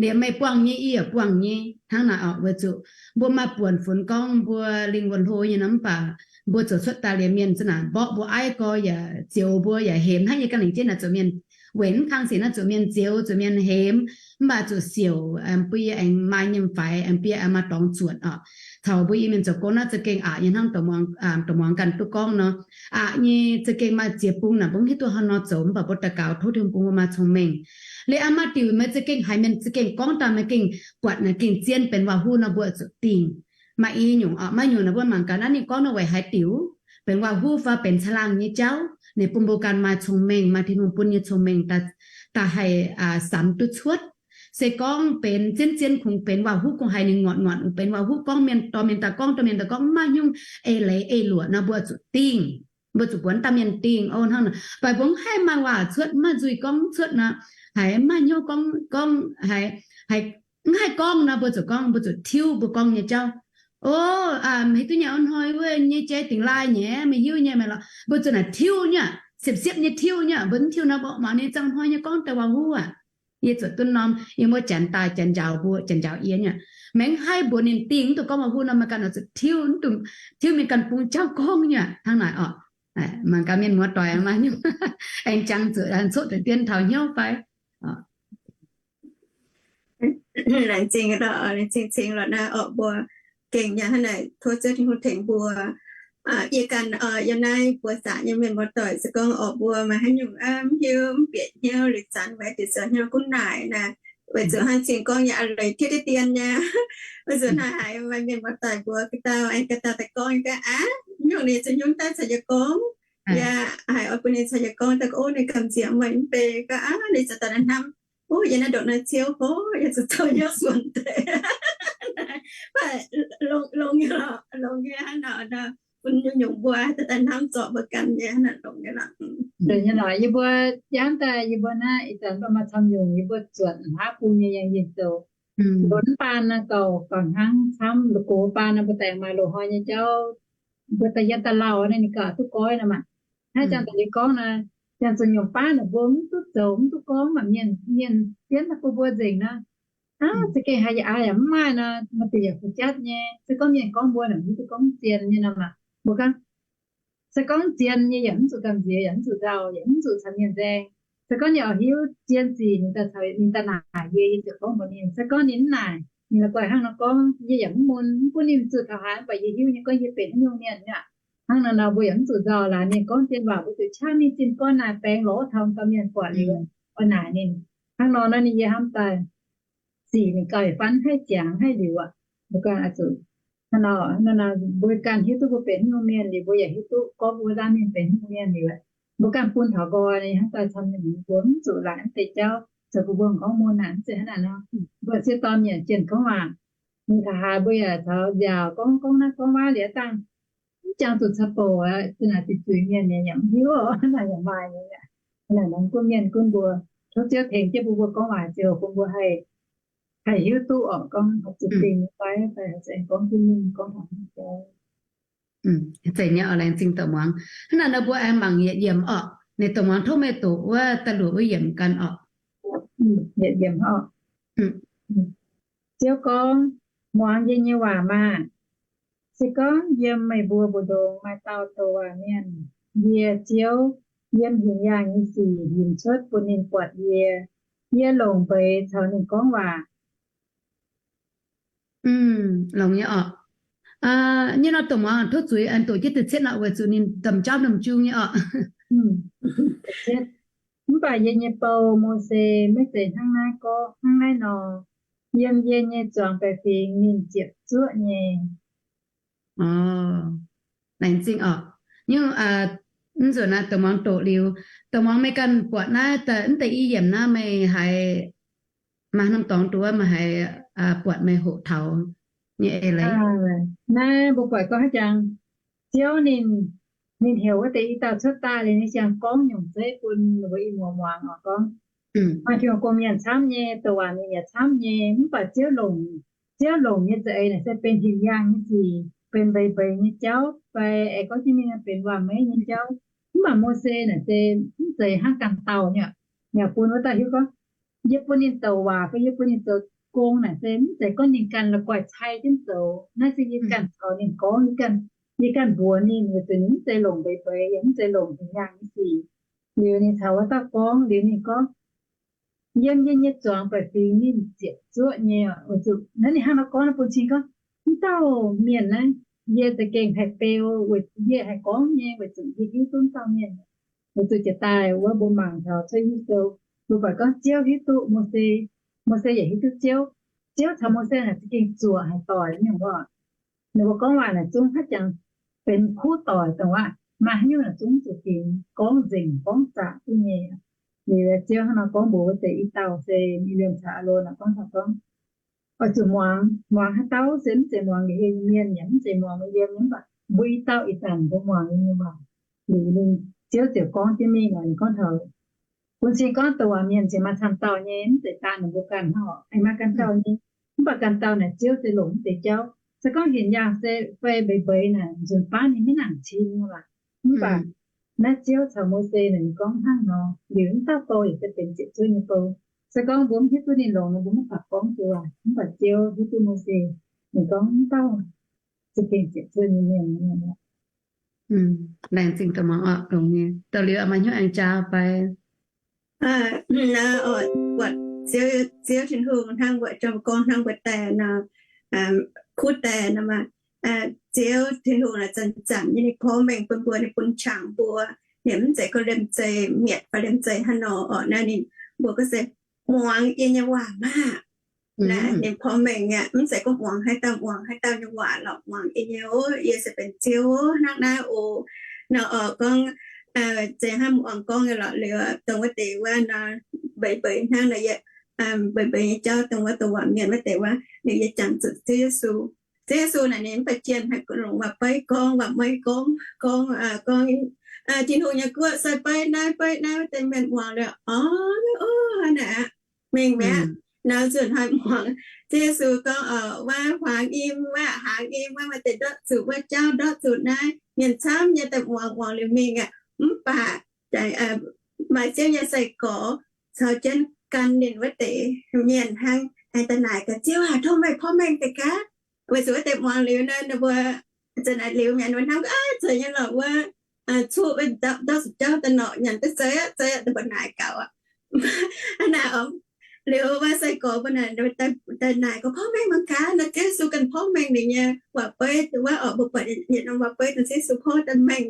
Liuz meih buangh nyei, yie yaac buangh nyei hnangv naaic orqc. Weic zuqc mbuo maaih buonc funx gorngv mbuo lingh wuonh hlo nyei nor, mv baac mbuo zoux cuotv daaih liuz mienh za'naaic mborqv mbuo aiv gorx yaac zioux mbuo yaac hemx hnangv yie ganh lengc jeiv naaic zuqc mienh weic mv kang sic naaiv zuqc mienh zioux, zuqc mienh hemx, mv baac zuqc siouc, aengx bun yie aengx maaih nyei faix, aengx bun yie aengx maaih dorngx zuotc orqc. Taux mbuo Iu-Mienh zoux gong naaiv za'gengh aqc nyei hnangv doqc muangx ganh duqv gorngv nor, aqc nyei za'gengh maaih ziex bung naaic mbuo mv hiuv duqv haaix nor zoux, mv baac mbuo daux gaux tov Tin-Hungh bun mbuo maaih cong-mengh. Liuz aqv maaih diuc meih za'gengh haiz mienh za'gengh gorngv daaih meih gengh buatc naaic gengh zien benx waac-huv nor mbuo zuqc dingh. Maaih i nyungc orqc, maaih nyungc naaic mbuo mangc gaax naaiv ninh gorngv naaiv weic haaix diuc benx waac-huv fai benx caangh laangh nyei jauv, ninh bun mbuo ganh maaih cong-mengh, maaih Tin-Hungh bun nyei cong-mengh daaih haih samx duqv cuotv. Se gorngv benx zien-zien kungx benx waac-huv kungx haiz ninh ngorc ngorc benx waac-huv gorngv mienh dorh mienh daaih gorngv, dorh mienh daaih gorngv mv maaih nyungc eix leiz eix luoqc nor mbuo zuqc dingh. Mbuo zuqc mbuox daaih mienh dingh o hnangv naaic. Mv baac mbuo mv haih maaih waac cuotv, mv maaih nzuih gorngv cuotv nor, haiz mv maaih hnyouv gorngv, gorngv haiz, haiz mv haih gorngv nor mbuo zuqc gorngv, mbuo zuqc tiuv mbuo gorngv nyei jauv. O, meih hiuv duqv nyei, hnoi wuov nyei jai dingx laaih nyei, meih hiuv nyei meih lorqc. Mbuo zuqc naaic tiuv nyei, siepv-siepv nyei tiuv nyei. Mbuo mv tiuv nor mbuo mangc ninh zangc hnoi nyei gorngv daaih waac-huv aqv. Yie zuotc duqv norm, yie mbuo janx daaih janx njaaux mbuo, janx njaaux yie nyei. Meih mv haih mbuox ninh dingh mv duqv gorngv waac-huv nor meih ganh zuqc tiuv, tiuv mingh ganh bung jauv gorngv nyei hnangv naaic orqc. Mangc gaax mienh muoz-doic maaih nyungc aengx jangx zuqc coqv deix dien taux hnyouv fai. Laengz zingh, laengz zingh cingx lorqc naaiv orqc, mbuo gengh yaac hnangv naaic tov Ziouv Tin-Hungh tengx mbuo. Yie ganh yiem naaiv buoz zaqc nyei mienh muoz-doic se gorngv orqc mbuo maaih haaix nyungc mv hiuv mv bieqc hnyouv liuz zanc weic diuc zoux hnyouv gunv naaic naaic, weic zuqc hnangv cingx gorngv yaac a'leiz tiuv deix dien nyei. Weic zuqc naaic haiz maaih mienh muoz-doic mbuox ga'dauh aengx ga'dauh daaih gorngv nyei gaax aqv, nyungc ninh zuqc nyungc daaih caux yie gorngv. Yaac haiz oix bun ninh caux yie gorngv daaih gorngv, o, ninh gamh nziex maaih mv bei gaax aqv, ninh zuqc daaih hnamv, o, yie naaiv ndongc naaiv Ziouv hlo, yie zuqc zoux hnyouv suonc deix. Longx nyei, longx nyei hnangv nor, bun nyungc-nyungc mbuo daaih hnamv zorc mbuo ganh nyei hnangv naaic longx nyei lorqc. Yie mbuo jangv daaih yie mbuo naaiv ih zanc mbuo maaih camv nyungc yie mbuo zuotc hlaav bung nyei yangh yinh zoux. Mv baan naaiv gauh, gauh hnangv camv, gox baan naaiv mbuo daaih maaih loz-hnoi nyei jauv, mbuo daaih hietv daaih lauh naaiv ninh gauh duqv goiv nor maah. Naaiv ziangh daaih yie gorngv naaiv, ziangh zuqc nyungc baav naaic mbuo mv duqv zoux, mv duqv gorngv, mv baac mienh, mienh jienv bun mbuo nzengc nor, aav, za'gengh haiz yaac aav yaac mv maaih nor, maaih diuc yaac fu'jatv nyei. Se gorngv mienh gorngv mbuo naaic mv duqv gorngv zien nyei nor maah. Mbuo gorngv, se gorngv zien nyei yaac mv zuqc gamh nziex, yaac mv zuqc nzauh, yaac mv zuqc caux mienh nzaeng. Se gorngv ninh oix hiuv zien sic, ninh daaih caux, ninh daaih naaic yie, yie ziouc gorngv mbuox ninh. Se gorngv ninh mv naaic, ninh la'guaih hnangv nor gorngv, yie yaac mv mun, mv gunv ninh zuqc taux haaix, mv baac yie hiuv nyei gorngv yie benx haaix nyungc mienh aqv. Hnangv naaic nor mbuo yaac mv zuqc nzauh laaix ninh gorngv dien waac, mbuo zuqc qaqv mingh zinh gorn naaic baengx lorz taux dauh mienh buatc liuz, oix naaic ninh. Hnangv nor naaiv ninh yie hnamv daaih sic ninh gauh yietc faan haih ziangx haih liuz aqv. Mbuo ganh zuqc, hnangv nor, mbuo ganh hiuv duqv mbuo benx haaix nyungc mienh liuz, mbuo yaac hiuv duqv gorngv mbuo laanh mienh benx haaix nyungc mienh liuz, mbuo ganh bun taux nqoi ninh hnangv daaih camv nyungc, mbuo mv zuqc laaic mv deix jauv, zoux bun mbuo gorngv mun naaic mv zeiz hnangv naaic nor. Mbuo ziex dorn mienh jienh gorngv waac, ninh taux haaix mbuo yaac taux nziaauc gorngv, gorngv naaiv gorngv wuov liuz dangh, mv jangx zuqc caux bouc aqv, zinh naaic zuqc zuiz mienh nyei yaac mv hiuv, naaic yaac maaih nyei aqv. Naaic nor gunv mienh gunv mbuo, tov Ziouv tengx jienv bun mbuo gorngv waac ziouc bun mbuo haih, haih hiuv duqv orqc, gorngv haih zuqc dingh fai, fai haih zuqc aengx gorngv jienv mingh gorngv taux mv zeiz nyei oc. Laengz zingh doqc muangx. Hnangv naaic nor mbuo aengx mangc yietc yiemc orqc. Ninh doqc muangx tov meih doqc wuov da'luoqc wuov yiemc ganh orqc. Yietc yiemc orqc. Ziouv gorngv, muangx yie nyei waac maah! Se gorngv yiem meih mbuo mbu'ndongx maaih dauh douc waac mienh, yie Ziouv, yiem hinc yaangh nyei sic hinc cuotv bun ninh buatc yie. Yie longc mbeix caux ninh gorngv waac. Longx nyei orqc. Nyei nor doqc muangx tov zuiz aengx doqc jienv da'cietv nor weic zuqc ninh domh jauv domh jung nyei orqc. Mv baac yie nyei bou, Mose, maiv zeiz hnangv naaiv gorngv, hnangv naaiv nor. Yiem yie nyei zuangx baeqc fingx ninh ziepc zuoqv nyei. Laengz zingh orqc. Nyungc, mv nzunc naaiv doqc muangx doqc liuz, doqc muangx meih ganh buatc naaiv, mv deix i yiemc naaiv meih haiz maaih norm dorngx duqv meih haiz buatc meih hoqc taux nyei eix leiz. Naaiv mbuo buatc gorngv haaix jangx, Ziouv ninh, ninh heuc wuov deix i dauh cuotv daaih liuz ninh ziangh gorngv nyungc zeiv bun mbuo i muoz muangx oc gorngv, maaih Tin-Hungh gong-mienh camv nyei, douc waac mienh yaac camv nyei, mv baac Ziouv longc Ziouv longc nyei za'eix naaic se benx hinc yaangh nyei sic, benx mbeix mbeix nyei jauv, fai aengx gorngv jienv mingh benx waac-meiv nyei jauv. Mv baac Mose naaic se mv zeiz hnangv ganh dauh nyei. Yaac bun wuov dauh hiuv gorngv, yie bun ninh douc waac fai yie bun ninh zoux gong naaic se mv zeiz gorngv ninh ganh la'guaih cai jienv zoux. Naaiv se yie ganh caux ninh gorngv, yie ganh mbuox ninh, weic zuqc ninh mv zeiz longc mbeix mbeix, yaac mv zeiz longc hinc yaangh nyei sic. Liuz ninh caux wuov dauh gorngv, liuz ninh gorngv, yiem yie nyei zuangx baeqc fingx ninh ziepc zuoqv nyei. Weic zuqc naaiv ninh hnangv nor gorngv bun cing gorngv, mv dauh mienh naaiv yie za'gengh haih beu, weic yie haih gorngv nyei, weic zuqc yie hiuv duqv mv dauh mienh. Weic zuqc jiex daaih wuov mbuo mangc taux cuotv Yesu, mbuo buatc gorngv Ziouv hiuv duqv Mose, Mose yaac hiuv duqv Ziouv. Ziouv caux Mose naaic za'gengh zuoqc haaix doic nyungc oc. Ninh mbuo gorngv waac naaic zungv haiz jangx benx kuv doic dongh waac, maaih haaix nyungc naaic zungv zuqc fingx gorngv nzengc gorngv zaqc duqv nyei. Liuz Ziouv hnangv nor gorngv mbuox wuov deix i dauh se Mi^li^am caux Aalon naaic gorngv taux gorngv, oix zuqc muangx, muangx haaix dauh se mv zeiz muangx nqa'hiev nyei mienh, yaac mv zeiz muangx mbuo yiem, mv baac mbuo i dauh ih zanc mbuo muangx ninh nyei waac. Liuz ninh, Ziouv ziouc gorngv jienv mingh naaic, ninh gorngv taux, bun cing gorngv douc waac mienh cingx maaih camv dauh nyei, mv zeiz daan ninh mbuo ganh hnangv oc. Aengx maaih ganh dauh nyei, mv baac ganh dauh naaic Ziouv se longc mv deix jauv. Se gorngv hinc yaangh se fai mbeix mbeix naaic, nzunc baav ninh maiv nangc cing nyei waac. Mv baac naaiv Ziouv caux Mose naaic ninh gorngv hnangv nor, liuz mv dauh bou yaac se benx ziepc zuoqv nyei bou. Se gorngv mbuo mv hiuv duqv ninh longx nor, mbuo maiv baac gorngv duqv waac. Mv baac Ziouv hiuv duqv Mose, ninh gorngv mv dauh za'gengh ziepc zuoqv nyei mienh. Laengz zingh da'maah oc, longx nyei. Da'liuz maaih hnyouv aengx jaax fai? Ziouv, Ziouv Tin-Hungh hnangv mbuo jomc gorngv hnangv mbuo daeh nor, kuv daeh nor maah, Ziouv Tin-Hungh naaic zanc-zanc nyei ninh porv mengh bun mbuo, ninh bun qangx mbuo, ninh mv zeiz gorngv liemh zeih mietc fai liemh zeih hnangv nor oc. Naaiv ninh mbuo gorngv se muangx yie nyei waac maah. Naaiv ninh porv mengh aqv, mv zeiz gorngv muangx haaix dauh, muangx haaix dauh nyei waac lorqc, muangx yie nyei oc, yie se benx Ziouv oc, hnangv naaiv oc. Nor oc gorngv, zeiz hnangv muangx gorngv nyei lorqc, liuz dongh wuov deix wuov nor, mbeix mbeix hnangv nor, mbeix mbeix nyei jauv dongh wuov douc waac mienh wuov deix wuov, liuz yie jangx zuqc Ziouv Yesu. Ziouv Yesu naaic ninh mv baac jienh haih longc waac-beiv gorngv, waac-meiv gorngv, gorngv, gorngv Tin-Hungh nyei guoqv sai beiv naaiv beiv naaiv, wuov deix mienh muangx liuz, orv, orv, naaic aqv, mengh mi'aqv. Nor nzunc hnoi muangx Ziouv Yesu gorngv, wuov hmuangx im, wuov hmuangx im, wuov maaih deix ndortv zuqc wuov jauv, ndortv zuqc naaiv, mienh camv nyei daaih muangx, muangx liuz mingh aqv. Mv baac maaih Ziouv nyei sai-gorx caux jienv gan ninh wuov deix mienh hnangv, aengx daaih naaic gaax, Ziouv aac, tov meih porv mengh deix gaax. Weic zuqc wuov deix muangx liuz naaiv, ninh mbuo za'naaic liuz mi'aqv, ninh mbuo hnamv, aav, zeiz nyei lorqc wuov, cuqv ndortv zuqc jauv daaih norqc nyanc duqv zeiz aqv, zeiz aqv, daaih mbuo naaic gaax aqv. Hnangv naaic, liuz wuov sai-gorx mbuo naaic daaih naaic gorngv, porv mengh mangc gaax, nor Ziouv Yesu ganh porv mengh ninh nyei waac-beiv wuov oc. Mbuo buatc yietc norm waac-beiv dongh Ziouv Yesu porv daaih mengh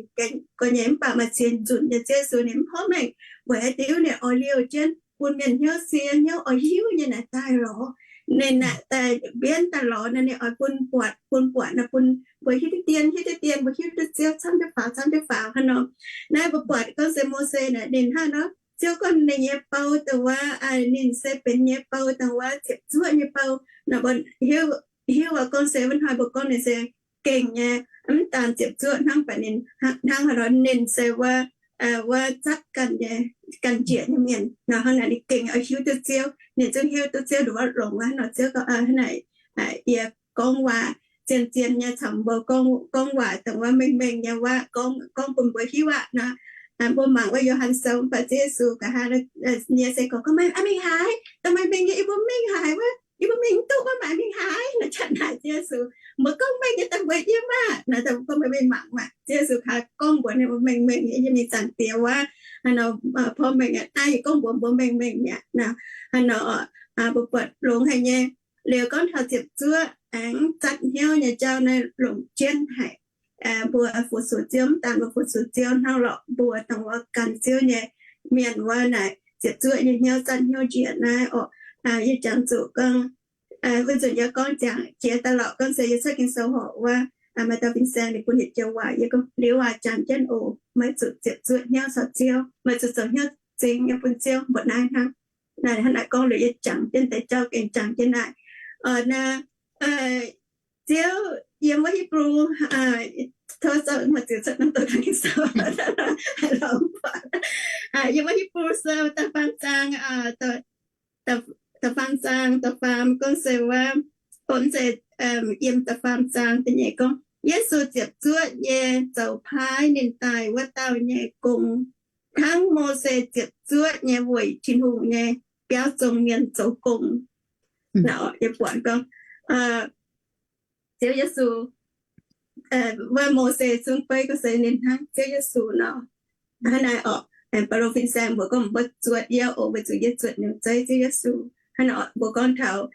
ga'nyeic, mv baac maaih ziex nzunc nyei Ziouv Yesu ninh mv porv mengh, weic haaix diuc ninh oix liouh jienv bun mienh hnyouv sie, hnyouv oix hiuv nyei naaic daaih lorz. Ninh naaic daaih mbienv daaih lorz nor, ninh oix bun buatc, bun buatc nor, bun mbuo hiuv duqv dien, hiuv duqv dien, mbuo hiuv duqv Ziouv camv jienv faaux, camv jienv faaux hnangv nor. Naaiv mbuo buatc gorngv se Mose naaic ninh hnangv nor, Ziouv gorngv ninh nyei bou dongh wuov, ninh se benx nyei bou dongh wuov ziepc zuoqv nyei bou nor, mbuo hiuv, hiuv gorngv se wuov hnoi mbuo gorngv ninh se gengh nyei, mv daan ziepc zuoqv hnangv, mv baac ninh hnangv haaix nor, ninh se wuov, wuov zatv ganh nyei, ganh njiec nyei mienh nor. Hnangv naaic ninh gengh oix hiuv duqv Ziouv, ninh zungv hiuv duqv Ziouv nduqc wuov longx wuov nor. Ziouv gorngv, hnangv naaic, yie gorngv waac zien-zien nyei caux mbuo gorngv, gorngv waac dongh wuov mengh mengh nyei waac, gorngv, gorngv bun mbuo hiuv aqv nor. Mbuo mangc wuov Yo^han Sou, mv baac Ziouv Yesu nqa'haav nyei se gorngv, gorngv, meih mingh haaix? Dongh meih mingh nyei yie mbuo mingh haaix wuov? Yie mbuo mingh mv duqv wuov, meih mingh haaix? Nor qaqv naaic Ziouv Yesu, mbuo gorngv mengh nyei daaih mbuo yiem maah! Nor daaih mbuo gorngv mbuo mingh mangc maah! Ziouv Yesu kaav gorngv mbuox ninh mbuo mengh mengh nyei, yie mingh zanc diex wuov, hnangv nor, porv mengh aqv, naaiv yie gorngv mbuox mbuo mengh mengh mi'aqv. Hnangv nor, mbuo buatc longx haic nyei. Liuz gorngv taux ziepc zuoqv aengx zatv hnyouv nyei jauv naaiv longc jienv haic. Mbuo fu-sux Ziouv, mv daan mbuo fu-sux Ziouv hnangv lorqc, mbuo dongh wuov gan Ziouv nyei mienh wuov naaic, ziepc zuoqv nyei hnyouv zatv hnyouv njiec naaiv orqc. Yie jangx zuqc gorngv, wuov nzunc yie gorngv jangx jiex daaih lorqc, gorngv se yie cuotv Ging-Sou horpc wuov, maaih dauh fin-saeng ninh bun yietc joux waac, yie gorngv, liuz waac jangx jienv oc, meih zuqc ziepc zuoqv hnyouv caux Ziouv, meih zuqc zoux hnyouv zingx nyei bun Ziouv, mbuoqc naaiv hnangv. Naaiv hnangv naaic gorngv liuz yie jangx jienv deix jauv gengh jangx jienv naaiv. Naaiv Ziouv yiem wuov Hipv^lu, tov, maaih ziouc cuotv norm doqc Ging-Sou, yiem wuov Hipv^lu Sou da'faam zaang, da'faam zaang, da'faam gorngv se wuov, Donx se yiem da'faam zaang da'nyeic gorngv, Yesu ziepc zuoqv nyei zoux paaiv ninh daaih wuov dauh nyei gong, hnangv Mose ziepc zuoqv nyei weic Tin-Hungh nyei biauv zong mienh zoux gong. Naaiv yie buatc gorngv Ziouv Yesu, wuov Mose zungv beiv gorngv se ninh hnangv Ziouv Yesu nor. Hnangv naaiv orqc, Baulo fin-saeng mbuo gorngv mbuo zuotc yie oc, weic zuqc yie zuotc nyungc zeiv Ziouv Yesu. Hnangv naaiv orqc, mbuo gorngv taux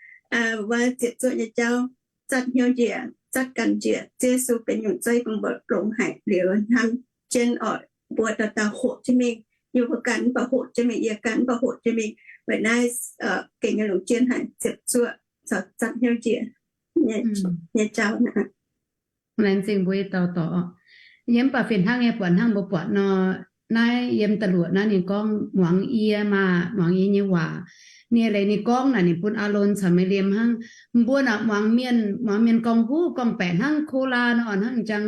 wuov ziepc zuoqv nyei jauv, zatv hnyouv njiec, zatv ganh njiec, Ziouv Yesu benx nyungc zeiv bun mbuo longx haic liuz hnamv jienv orqc, mbuo dauh dauh hoqc jienv mingh, yie mbuo ganh mv baac hoqc jienv mingh, yie ganh mv baac hoqc jienv mingh. Weic naaiv gengh nyei longc jienv haic ziepc zuoqv caux zatv hnyouv njiec nyei jauv. Laengz zingh mbuo dauh dorc. Yie mv baac fih hnangv nyei buatc hnangv mbuo buatc nor, naaiv yiem da'luoqc naaiv ninh gorngv muangx yie maah, muangx yie nyei waac. Ninh leiz ninh gorngv naaic ninh bun Aalon caux Mi'liem hnangv. Mbuo naaic muangx mienh, muangx mienh gorngv huv gorngv-baeqc hnangv Kolaa nor, hnangv jang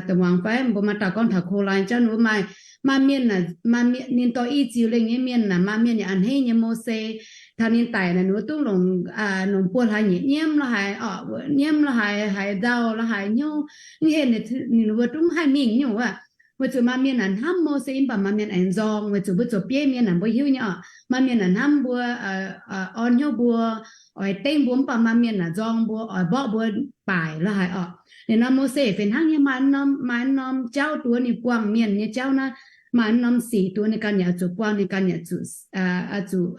dongh muangx fai mbuo maaih dauh gorngv taux Kolaa jauv, ninh mbuo maaih, maaih mienh, ninh dorh i ziux lengh nyei mienh naaic, maaih mienh yaac a'hneiv nyei Mose. Taux ninh daic naaic ninh mbuo dungv longc, longc buo hlaax nyieqc nyiemv la'haaix, nyiemv la'haaix, haaix nzauh la'haaix hnyouv, mv henv ninh mbuo dungv haih mingh nyungc wuov. Weic zuqc maaih mienh naaic hnamv Mose mv baac maaih mienh aengx nzorng, weic zuqc mbuo zoux bieiv mienh naaic mbuo hiuv nyei orqc, maaih mienh naaic hnamv mbuo, orn hnyouv mbuo, oix dengv mbuo, mv baac maaih mienh naaic nzorng mbuo, oix mborqv mbuo baaic la'haaix orqc. Liuz nor Mose fih hnangv nyei, maaih norm, maaih norm jauv duov ninh buangh mienh nyei jauv naaiv, maaih norm sic duov ninh ganh yaac zuqc buangh, ninh ganh yaac zuqc, zuqc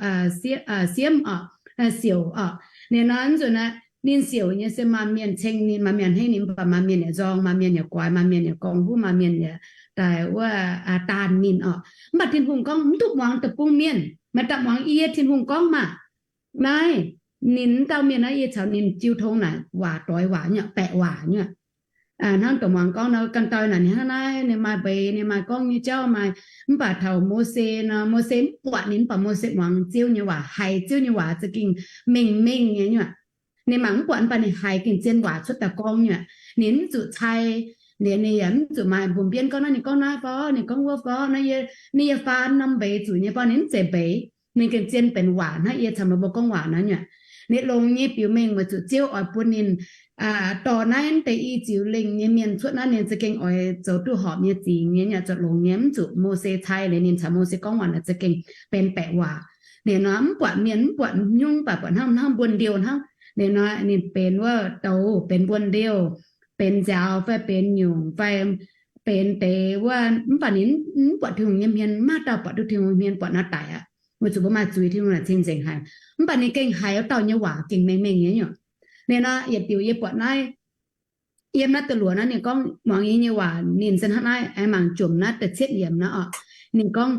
siemv orqc, siouc orqc. Liuz nor nzunc naaiv ninh siouc nyei se maaih mienh ceng ninh, maaih mienh a'hneiv ninh, mv baac maaih mienh yaac nzorng, maaih mienh yaac guaix, maaih mienh yaac gorngv huv, maaih mienh yaac daaih wuov daanh ninh orqc. Mv baac Tin-Hungh gorngv, Mv duqv muangx deic-bung mienh, meih daaih muangx yie. Tin-Hungh gorngv maah! Naaiv ninh mv dauh mienh naaiv, yie caux ninh jiu tong naaic waac doix waac nyei, baeqc waac nyei. Hnangv dongh muangx gorngv nor, ganh doix naaic ninh hnangv naaiv, ninh maaih mbeix, ninh maaih gorngv nyei jauv maaih. Mv baac taux Mose nor, Mose mv buatc ninh, mv baac Mose muangx Ziouv nyei waac, haiz Ziouv nyei waac za'gengh mengh mengh nyei nyuoqc. Ninh mangc mv buatc mv baac ninh haiz gengh zien waac cuotv daaih gorngv nyuoqc. Ninh mv zuqc cai, liuz ninh yaac mv zuqc maaih mbungh mbienv gorngv naaiv ninh gorngv naaiv fai ninh gorngv wuov fai, ninh yie faan norm mbeix zuqc nyei fai ninh mv zeiz mbeix. Ninh gengh zien benx waac hnangv yie caux meih mbuo gorngv waac naaiv nyuoqc. Ninh longx nyei biux mengh weic zuqc Ziouv oix bun ninh dorh naaiv deix i ziux lengh nyei mienh cuotv naaiv, ninh za'gengh oix zoux duqv horpc nyei zingx nyei, nyuoqc zoux longx nyei, mv zuqc Mose cai liuz ninh caux Mose gorngv waac naaic za'gengh benx baeqc waac. Liuz nor mv buatc mienh, mv buatc nyungc, mv baac buatc hnangv, hnangv mbuon ndiouh hnangv. Liuz nor ninh benx wuov douz, benx mbuon ndiouh, benx nziaaux fai benx nyungc fai benx deix wuov, mv baac ninh mv buatc Tin-Hungh nyei hmien. Maaih dauh buatc duqv Tin-Hungh hmien buatc nor daic aqv, weic zuqc mbuo maaih zuiz, Tin-Hungh naaic cing-nzengc haic. Mv baac ninh gengh haiz wuov dauh nyei waac gengh mengh mengh nyei nyuoqc. Liuz nor yietc diuc yie buatc naaiv, yiem naaiv da'luoqc naaiv ninh gorngv muangx yie nyei waac, ninh se hnangv naaiv, aengx mangc jomc naaiv da'cietv yiemc naaiv orqc. Ninh gorngv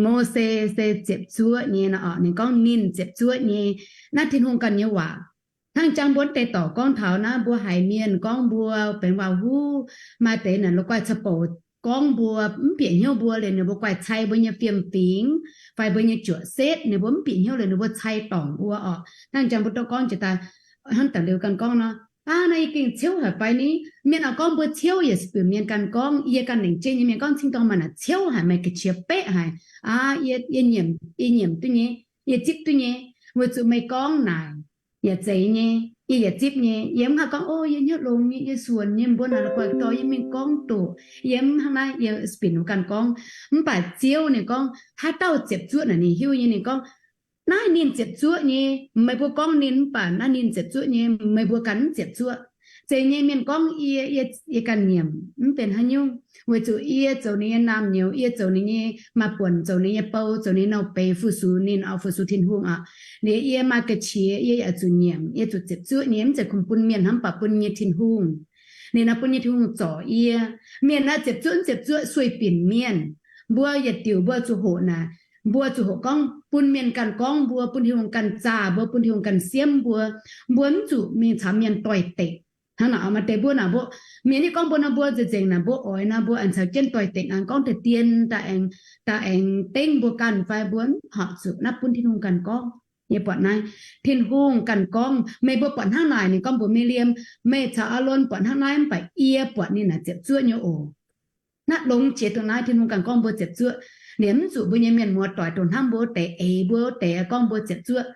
Mose se ziepc zuoqv nyei nor orqc. Ninh gorngv ninh ziepc zuoqv nyei. Naaiv Tin-Hungh ganh nyei waac. Hnangv jang mbuo deix dorc gorngv taux naaiv, mbuo haiz mienh gorngv mbuo benx waac-huv, maaih deix naaic la'guaih ca'bouc gorngv mbuo mv bieqc hnyouv mbuo liuz ninh mbuo guaih cai mbuo nyei fiem-fingx fai mbuo nyei juoqc setv, ninh mbuo mv bieqc hnyouv liuz ninh mbuo cai dorngc wuov orqc. Hnangv jang mbuo dorh gorngv jiex daaih hnangv da'liuz ganh gorngv nor, aav, naaiv yie gengh ciouv haic fai ni? Mienh oix gorngv mbuo ciouv yaac se biux mienh ganh gorngv. Yie ganh lengc jeiv nyei mienh gorngv cing-dorngh maaih naaic ciouv haic, meih ga'qiex beqv haic. Aav, yie, yie nyiemc, yie nyiemc duqv nyei, yie zipv duqv nyei, weic zuqc meih gorngv naaic yaac zeiz nyei, yie yaac zipv nyei. Yie mv haih gorngv, O, yie hnyouv longx nyei, yie suonc nyei, mbuo naaic la'guaih dorh yie mingh gorngv doqc. Yie mv hnangv naaiv, yie binc ganh gorngv. Mv baac Ziouv ninh gorngv, haaix dauh ziepc zuoqv naaic ninh hiuv nyei. Ninh gorngv, Naaiv ninh ziepc zuoqv nyei, meih mbuo gorngv ninh, mv baac naaiv ninh ziepc zuoqv nyei, meih mbuo ganh mv ziepc zuoqv. Zeiz nyei mienh gorngv yie, yie, yie ganh nyiemc, mv benx haaix nyungc, weic zuqc yie zoux ninh nyei naamh nyouz, yie zoux ninh nyei maaih buonc, zoux ninh nyei bou, zoux ninh nyei nouh beiz fu-sux ninh, oix fu-sux Tin-Hungh aqv. Liuz yie maaih ga'qiex, yie yaac zuqc nyiemc, yie zuqc ziepc zuoqv nyei, mv zeiz kungx bun mienh hnamv, mv baac bun nyei Tin-Hungh. Ninh naaiv bun nyei Tin-Hungh zorc yie. Mienh naaiv ziepc zuoqv, ziepc zuoqv sueih binc mienh. Mbuo yietc diuc mbuo zuqc hoqc naaic, mbuo zuqc hoqc gorngv bun mienh ganh gorngv mbuo, bun Tin-Hungh ganh zaah mbuo, bun Tin-Hungh ganh siemv mbuo. Mbuo mv zuqc mingh caux mienh doix-dekc. Hnangv naaic, maaih deix mbuo naaic, mbuo, mienh yie gorngv mbuo nor, mbuo nzengc nzengc naaic, mbuo oix nor, mbuo aengx caux jienv doix-dekc aengx gorngv deix dien, daaih aengx, daaih aengx dengv mbuo ganh fai mbuo mv horpc zuqc naaiv bun Tin-Hungh ganh gorngv. Yie buatc naaiv, Tin-Hungh ganh gorngv. Meih mbuo buatc hnangv naaic, ninh gorngv mbuox Mi'liem, meih caux Aalon buatc hnangv naaiv, mv baac yie buatc ninh naaic ziepc zuoqv nyei oc. Naaiv longx jiex dongh naaiv, Tin-Hungh ganh gorngv mbuo ziepc zuoqv. Ninh mv zuqc mbuo nyei mienh muoz-doic dongh hnamv mbuo wuov deix, eix mbuo wuov deix gorngv mbuo ziepc zuoqv.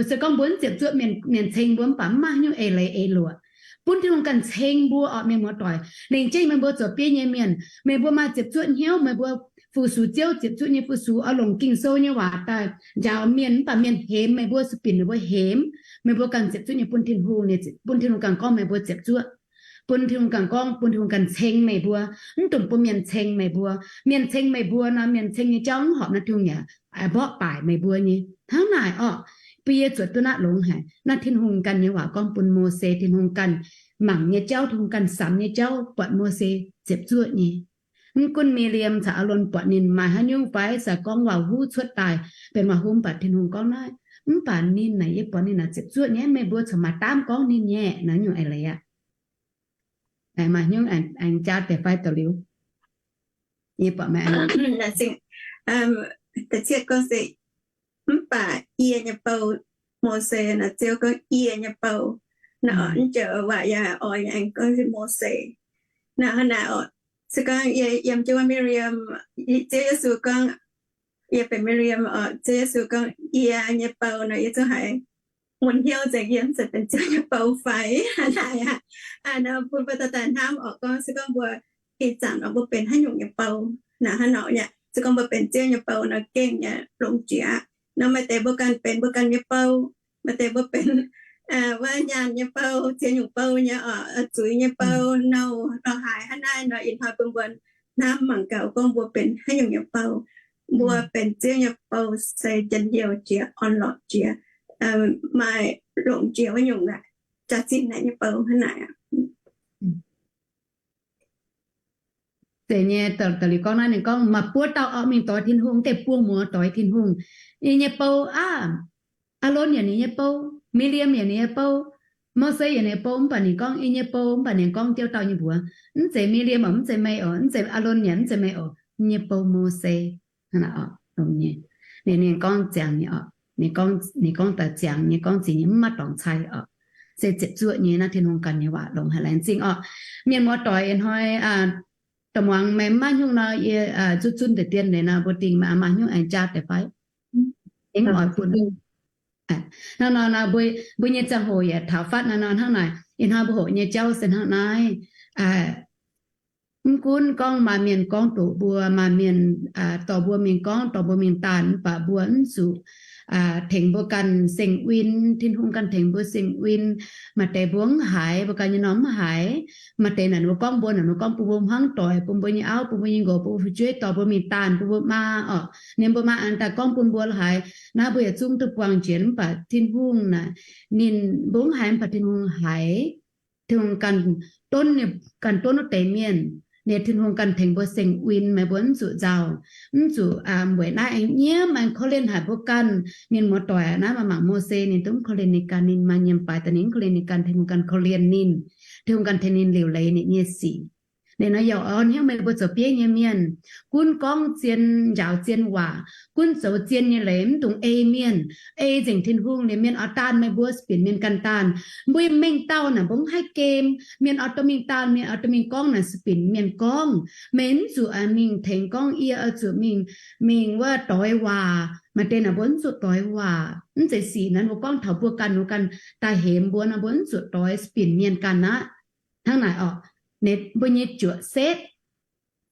Se gorngv mbuo mv ziepc zuoqv mienh, mienh ceng mbuo mv baac mv maaih haaix nyungc eix leiz eix luoqc. Bun Tin-Hungh ganh ceng mbuo orqc, mienh muoz-doic. Lengc jeiv meih mbuo zoux bieiv nyei mienh, meih mbuo maaih ziepc zuoqv hnyouv, meih mbuo fu-sux Ziouv, ziepc zuoqv nyei fu-sux, oix longc Ging-Sou nyei waac daaih njaaux mienh, mv baac mienh hemx meih mbuo, sueih binc meih mbuo hemx, meih mbuo ganh ziepc zuoqv nyei bun Tin-Hungh, bun Tin-Hungh ganh gorngv meih mbuo ziepc zuoqv. Bun Tin-Hungh ganh gorngv, bun Tin-Hungh ganh ceng meih mbuo. Mv dungx bun mienh ceng meih mbuo. Mienh ceng meih mbuo nor, mienh ceng nyei jauv mv horpc nor, Tin-Hungh yaac mborqv baaic meih mbuo nyei. Hnangv naaic orqc, bun yie zuotc duqv naaiv longx haic. Naaiv Tin-Hungh ganh nyei waac gorngv bun Mose, Tin-Hungh ganh mangc nyei jauv, Tin-Hungh ganh samx nyei jauv buatc Mose ziepc zuoqv nyei. Mv gunv Miriam caux Aalon buatc ninh maaih haaix nyungc fai, se gorngv waac-huv cuotv daaih benx waac-huv, mv baac Tin-Hungh gorngv naaiv, mv baac ninh naaic, yie buatc ninh naaic ziepc zuoqv nyei, meih mbuo corc maaih daamv gorngv ninh nyei, naaiv nyungc eix leiz aqv. Maaih hnyouv aengx jaa deix fai da'liuz, yie buatc meih aengx, mv baac yie nyei bou, Mose naaic, Ziouv gorngv yie nyei bou. Naaiv orqc, mv jiex waac yaac oix aengx gorngv Mose. Naaiv hnangv naaic orqc, se gorngv yie yiem jienv wuov Miriam, Ziouv Yesu gorngv, yie benx Miriam orqc, Ziouv Yesu gorngv yie nyei bou nor, yie zungv haiz mun hnyouv nzengc, yie mv zeiz benx Ziouv nyei bou fai hnangv naaic aqv. Nor bun mbuo daaih daaih hnamv orqc, gorngv se gorngv mbuo ih zanc orqc, mbuo benx haaix nyungc nyei bou. Naaiv hnangv nor nyei, se gorngv mbuo benx Ziouv nyei bou nor, gengh nyei longx jiex. Nor maaih deix mbuo ganh benx mbuo ganh nyei bou, maaih deix mbuo benx wuov nyaanh nyei bou, ziex nyungc bou nyei orqc, zuiz nyei bou, nouh, lorz haaix hnangv naaiv nor, ih hnoi bun mbuo hnamv mangc gaax gorngv mbuo benx haaix nyungc nyei bou. Mbuo benx Ziouv nyei bou se njien-youh jiex, orn-lorqc jiex, maaih longx jiex wuov nyungc aqv, jaax-zinh naaic nyei bou hnangv naaic aqv. Zeiz nyei, da'liuz gorngv naaiv ninh gorngv, maaih buo dauh orqc mingh doix Tin-Hungh, deix buo muoz doix Tin-Hungh. Yie nyei bou aav, Aalon yaac ninh nyei bou, Miriam yaac ninh nyei bou, Mose yaac ninh nyei bou, mv baac ninh gorngv yie nyei bou, mv baac ninh gorngv diuh dauh nyei mbuox, mv zeiz Miriam oc, mv zeiz meih oc, mv zeiz Aalon yaac mv zeiz meih oc, yie nyei bou Mose. Ninh gorngv ziangx nyei oc, ninh gorngv daaih ziangx nyei, gorngv ziangx nyei, mv maaih dorngx cai oc. Se ziepc zuoqv nyei naaiv Tin-Hungh ganh nyei waac longx haic, laengz zingh orqc. Mienh muoz-doic, ih hnoi da'muangx meih mv maaih hnyouv nor, yie zuqc zunv deix dien leiz nor, mbuo dingh maaih hnyouv aengx jaa deix fai? Aengx oix bun. Hnangv nor, mbuo nyei ziangh hoc yaac taux fatv nor, hnangv naaic, ih hnoi mbuo hoqc nyei jauv se hnangv naaiv. Mv gunv gorngv maaih mienh gorngv doqc mbuo, maaih mienh dorh mbuo mingh gorngv, dorh mbuo mingh daanh, mv baac mbuo mv zuqc tengx mbuo ganh seng win. Tin-Hungh ganh tengx mbuo seng win. Maaih deix mbuo mv haiz, mbuo ganh nyei norm mv haiz. Maaih deix naaic ninh mbuo gorngv mbuo, naaic ninh mbuo gorngv bun mbuo hmuangv doic, bun mbuo nyei auv, bun mbuo nyei nqox, bun mbuo fu'jueiv, dorh mbuo mingh daanh, bun mbuo maa orqc. Ninh mbuo maa aengx daaih gorngv bun mbuo la'haiz. Naaiv mbuo yaac zungv duqv buangh njiec, mv baac Tin-Hungh naaic, ninh mbuo mv haiz, mv baac Tin-Hungh haiz. Tin-Hungh ganh donv, ganh donv wuov deix mienh, ninh Tin-Hungh ganh tengx mbuo seng win, meih mbuo mv zuqc nzauh, mv zuqc weic naaiv aengx nyiemv, aengx korv-lienh haic mbuo ganh. Mienh muoz-doic, naaiv maaih mangc Mose, ninh duqv korv-lienh ninh ganh, ninh maaih nyiemc baaix daaih ninh korv-lienh ninh ganh, Tin-Hungh ganh korv-lienh ninh. Tin-Hungh ganh tengx ninh liuc leiz ninh nyei sic. Ninh nor yaac orn hnyouv meih mbuo zoux bieiv nyei mienh, gunv gorngv zien, njaaux zien waac, gunv zoux zien nyei leiz, mv dungx ei mienh, ei nzengc Tin-Hungh. Liuz mienh oix daanh meih mbuo, se binc mienh ganh daanh. Mbuo mengh dauh naaic mbuo mv haih gem. Mienh oix dorh mingh daanh, mienh oix dorh mingh gorngv naaic, se binc mienh gorngv. Meih mv zuqc mingh tengx gorngv, yie oix zuqc mingh, mingh wuov doix waac. Maaih deix naaic mbuo mv zuqc doix waac, mv zeiz sic naaiv mbuo gorngv taux mbuo ganh, mbuo ganh daaih hemx mbuo nor, mbuo mv zuqc doix, se binc mienh ganh aqv. Hnangv naaic orqc, mbuo nyei juoqc setv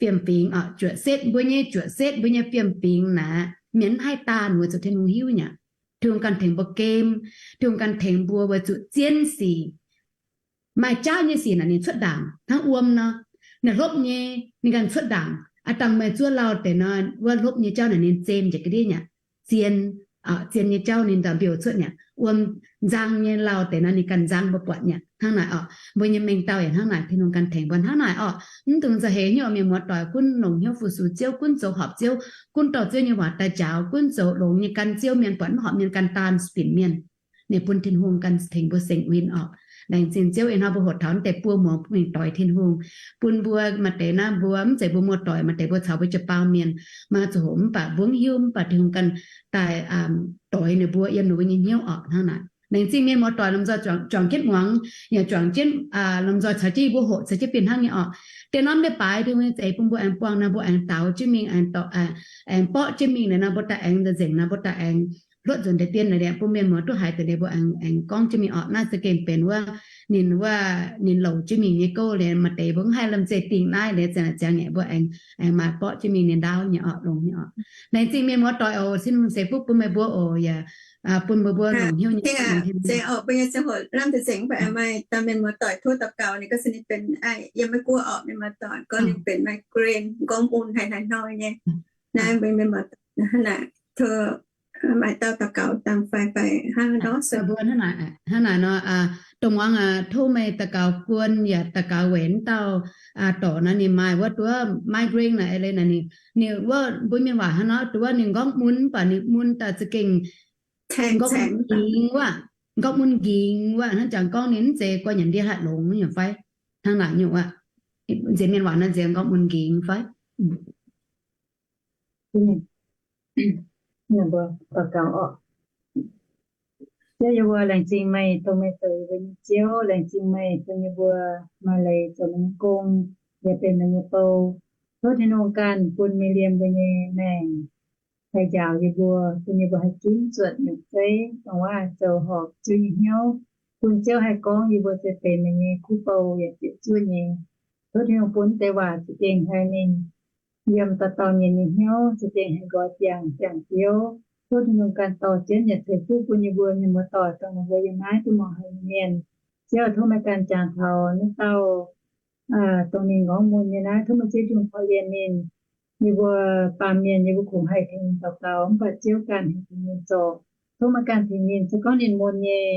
fiem-fingx orqc, juoqc setv, mbuo nyei juoqc setv, mbuo nyei fiem-fingx naaic, mienh mv haih daanh weic zuqc Tin-Hungh hiuv nyei aqv. Tin-Hungh ganh tengx mbuo gem, Tin-Hungh ganh tengx mbuo weic zuqc zien sic, maaih jauv nyei sic naaic ninh cuotv ndaangc. Hnangv wuom nor, ninh hlopv nyei, ninh ganh cuotv ndaangc. Aav dangh meih zuov lauh deix nor, wuov hlopv nyei jauv naaic ninh zem njiec ga'ndiev nyei aqv. Zien, zien nyei jauv ninh daaih mbiouh cuotv nyei aqv. Wuom nzang nyei lauh deix nor ninh ganh nzang mbuo buatc nyei aqv. Hnangv naaic orqc, mbuo nyei mengh dauh yaac hnangv naaic, Tin-Hungh ganh tengx mbuo hnangv naaic orqc. Mv dungx nzauh heix hnyouv, mienh muoz-doic, gunv longc hnyouv fu-sux Ziouv, gunv zoux horpc Ziouv, gunv dorh Ziouv nyei waac daaih njaaux, gunv zoux longx nyei gan Ziouv, mienh buatc mv horpc mienh ganh daanh, se binc mienh. Ninh bun Tin-Hungh ganh tengx mbuo seng win orqc. Laengz zingh Ziouv, ih hnoi mbuo hoqc taux naaiv deix buo muoz mingh doix Tin-Hungh, bun mbuo maaih deix naaiv mbuo mv zeiz mbuo muoz-doic, maaih deix mbuo caux mbuo jiu-baang mienh, maaih ziangh hoc mv baac mbuo mv hiuv, mv baac Tin-Hungh ganh daaih doix ninh mbuo yiem ninh mbuo nyei hnyouv orqc. Hnangv naaic, laengz zingh mienh muoz-doic lomh nzoih juangc jienv muangx, yaac juangc jienv lomh nzoih caux jienv yie mbuo hoqc caux jienv fih hnangv nyei orqc. Deix norm leiz-baaix Tin-Hungh nyei za'eix bun mbuo aengx buangh nor, mbuo aengx daaux jienv mingh, aengx borqv jienv mingh naaic nor, mbuo daaih aengx nzengc nor, mbuo daaih aengx hluotv nzunc deix dien naaic liuz, bun mienh muoz duqv haiz deix liuz mbuo aengx gorngv jienv mingh orqc. Naaiv za'gengh benx wuov ninh, wuov ninh louc jienv mingh nyei gouv liuz, maaih deix mbuo mv haih lomh nzoih dingh naaiv liuz, ziangh, ziangh nyei mbuo aengx, aengx maaih borqv jienv mingh ninh ndaauv nyei orqc, longx nyei orqc. Laengz zingh mienh muoz doic oc. Tin-Hungh ceix fuqv bun meih mbuo oc, yaac bun meih mbuo longc hnyouv nyei, longc hnyouv nyei. Mbuo nyei ziangh hoc lamh deix zengc mv baac maaih dauh mienh muoz doic tov daux gaux, ninh gorngv se ninh benx, yiem Meiv Guoqv orqc, mienh muoz doic gorngv ninh benx migraine, m'nqorngv mun haiz hnoi-hnoi nyei. Naaiv mbuo mienh muoz doic hnangv naaic, tov maaih dauh daux gaux dangh fai, fai hnangv nor se mbuo hnangv naaic, hnangv naaic nor, dongh muangx, tov meih daux gaux guon yaac daux gaux weic wuov dauh dorc naaiv, ninh maaih wuov duqv migraine naaic, eix leiz naaic ninh, ninh wuov mbuo mienh waac hnangv nor, duqv wuov ninh m'nqorngv mun mv baac ninh mun daaih za'gengh m'nqorngv mun nqingx wuov, m'nqorngv mun nqingx wuov, hnangv jangx gorngv ninh mv zeiz guai nyanc ndie haih longx nyei fai? Hnangv naaic nyungc wuov, nziex mienh waac naaiv nziex m'nqorngv mun nqingx fai? Mbuo daux gaux oc. Ziouv yie mbuo laengz zingh meih, dongh meih zoux yie mbuo nyei Ziouv. Laengz zingh meih, dongh yie mbuo maaih leiz zoux meih nyei gong, yaac benx meih nyei bou. Tov Tin-Hungh ganh bun mienh liemh mbuo nyei maengc haih njaaux yie mbuo, bun yie mbuo haih ginv zuotc nyungc zeiv, dongh wuov haih zoux horpc Ziouv nyei hnyouv, bun Ziouv haih gorngv yie mbuo se benx meih nyei kuv bou yaac ziepc zuoqv nyei. Tov Tin-Hungh bun deix waac za'gengh haih ninh yiem dauh dauh mienh nyei hnyouv, za'gengh haih nqoi ziangx, ziangx Ziouv. Tov Tin-Hungh ganh dorh jienv yaac ceix fuqv bun yie mbuo mienh muoz doic dongh ninh mbuo yiem naaiv duqv muangx haiz nyei mienh. Ziouv, tov meih ganh jangx taux naaiv dauh dongh ninh m'nqorngv mun nyei naaiv, tov meih Ziouv Tin-Hungh korv-lienh ninh. Yie mbuo baamh mienh yie mbuo kungx haih tengx daux gaux, mv baac Ziouv ganh haih tengx ninh zorc. Tov meih ganh tengx ninh, se gorngv ninh mun nyei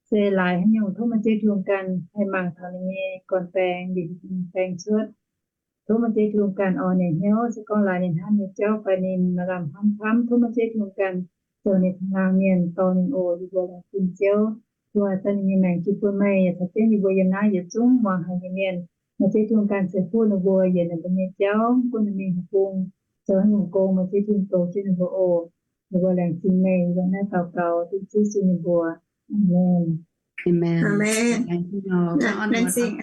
se laaix haaix nyungc, tov meih Ziouv Tin-Hungh ganh haih mangc taux ninh nyei gorn-baeng, liuz ninh baeng cuotv. Tov meih Ziouv Tin-Hungh ganh orn ninh hnyouv, se gorngv laaix ninh hnamv nyei jauv fai ninh maaih lamh hnamv camv, tov meih Ziouv Tin-Hungh ganh zoux ninh tengx laangz mienh dorh ninh oc. Yie mbuo laengz zingh Ziouv, Ziouv aac, daaih ninh nyei maengc jiu bun meih, yaac caux jienv yie mbuo yiem naaiv yietc zungv muangx haiz nyei mienh, meih Ziouv Tin-Hungh ganh ceix fuqv ninh mbuo, yietc ninh mbuo nyei jauv, gunv ninh mingh bung zoux haaix nyungc gong, meih Ziouv Tin-Hungh dorh jienv ninh mbuo oc. Yie mbuo laengz zingh meih, yie mbuo naaiv daux gaux dengv Ziouv Yesu nyei mbuox. Aamen. Aamen. Laengz zingh.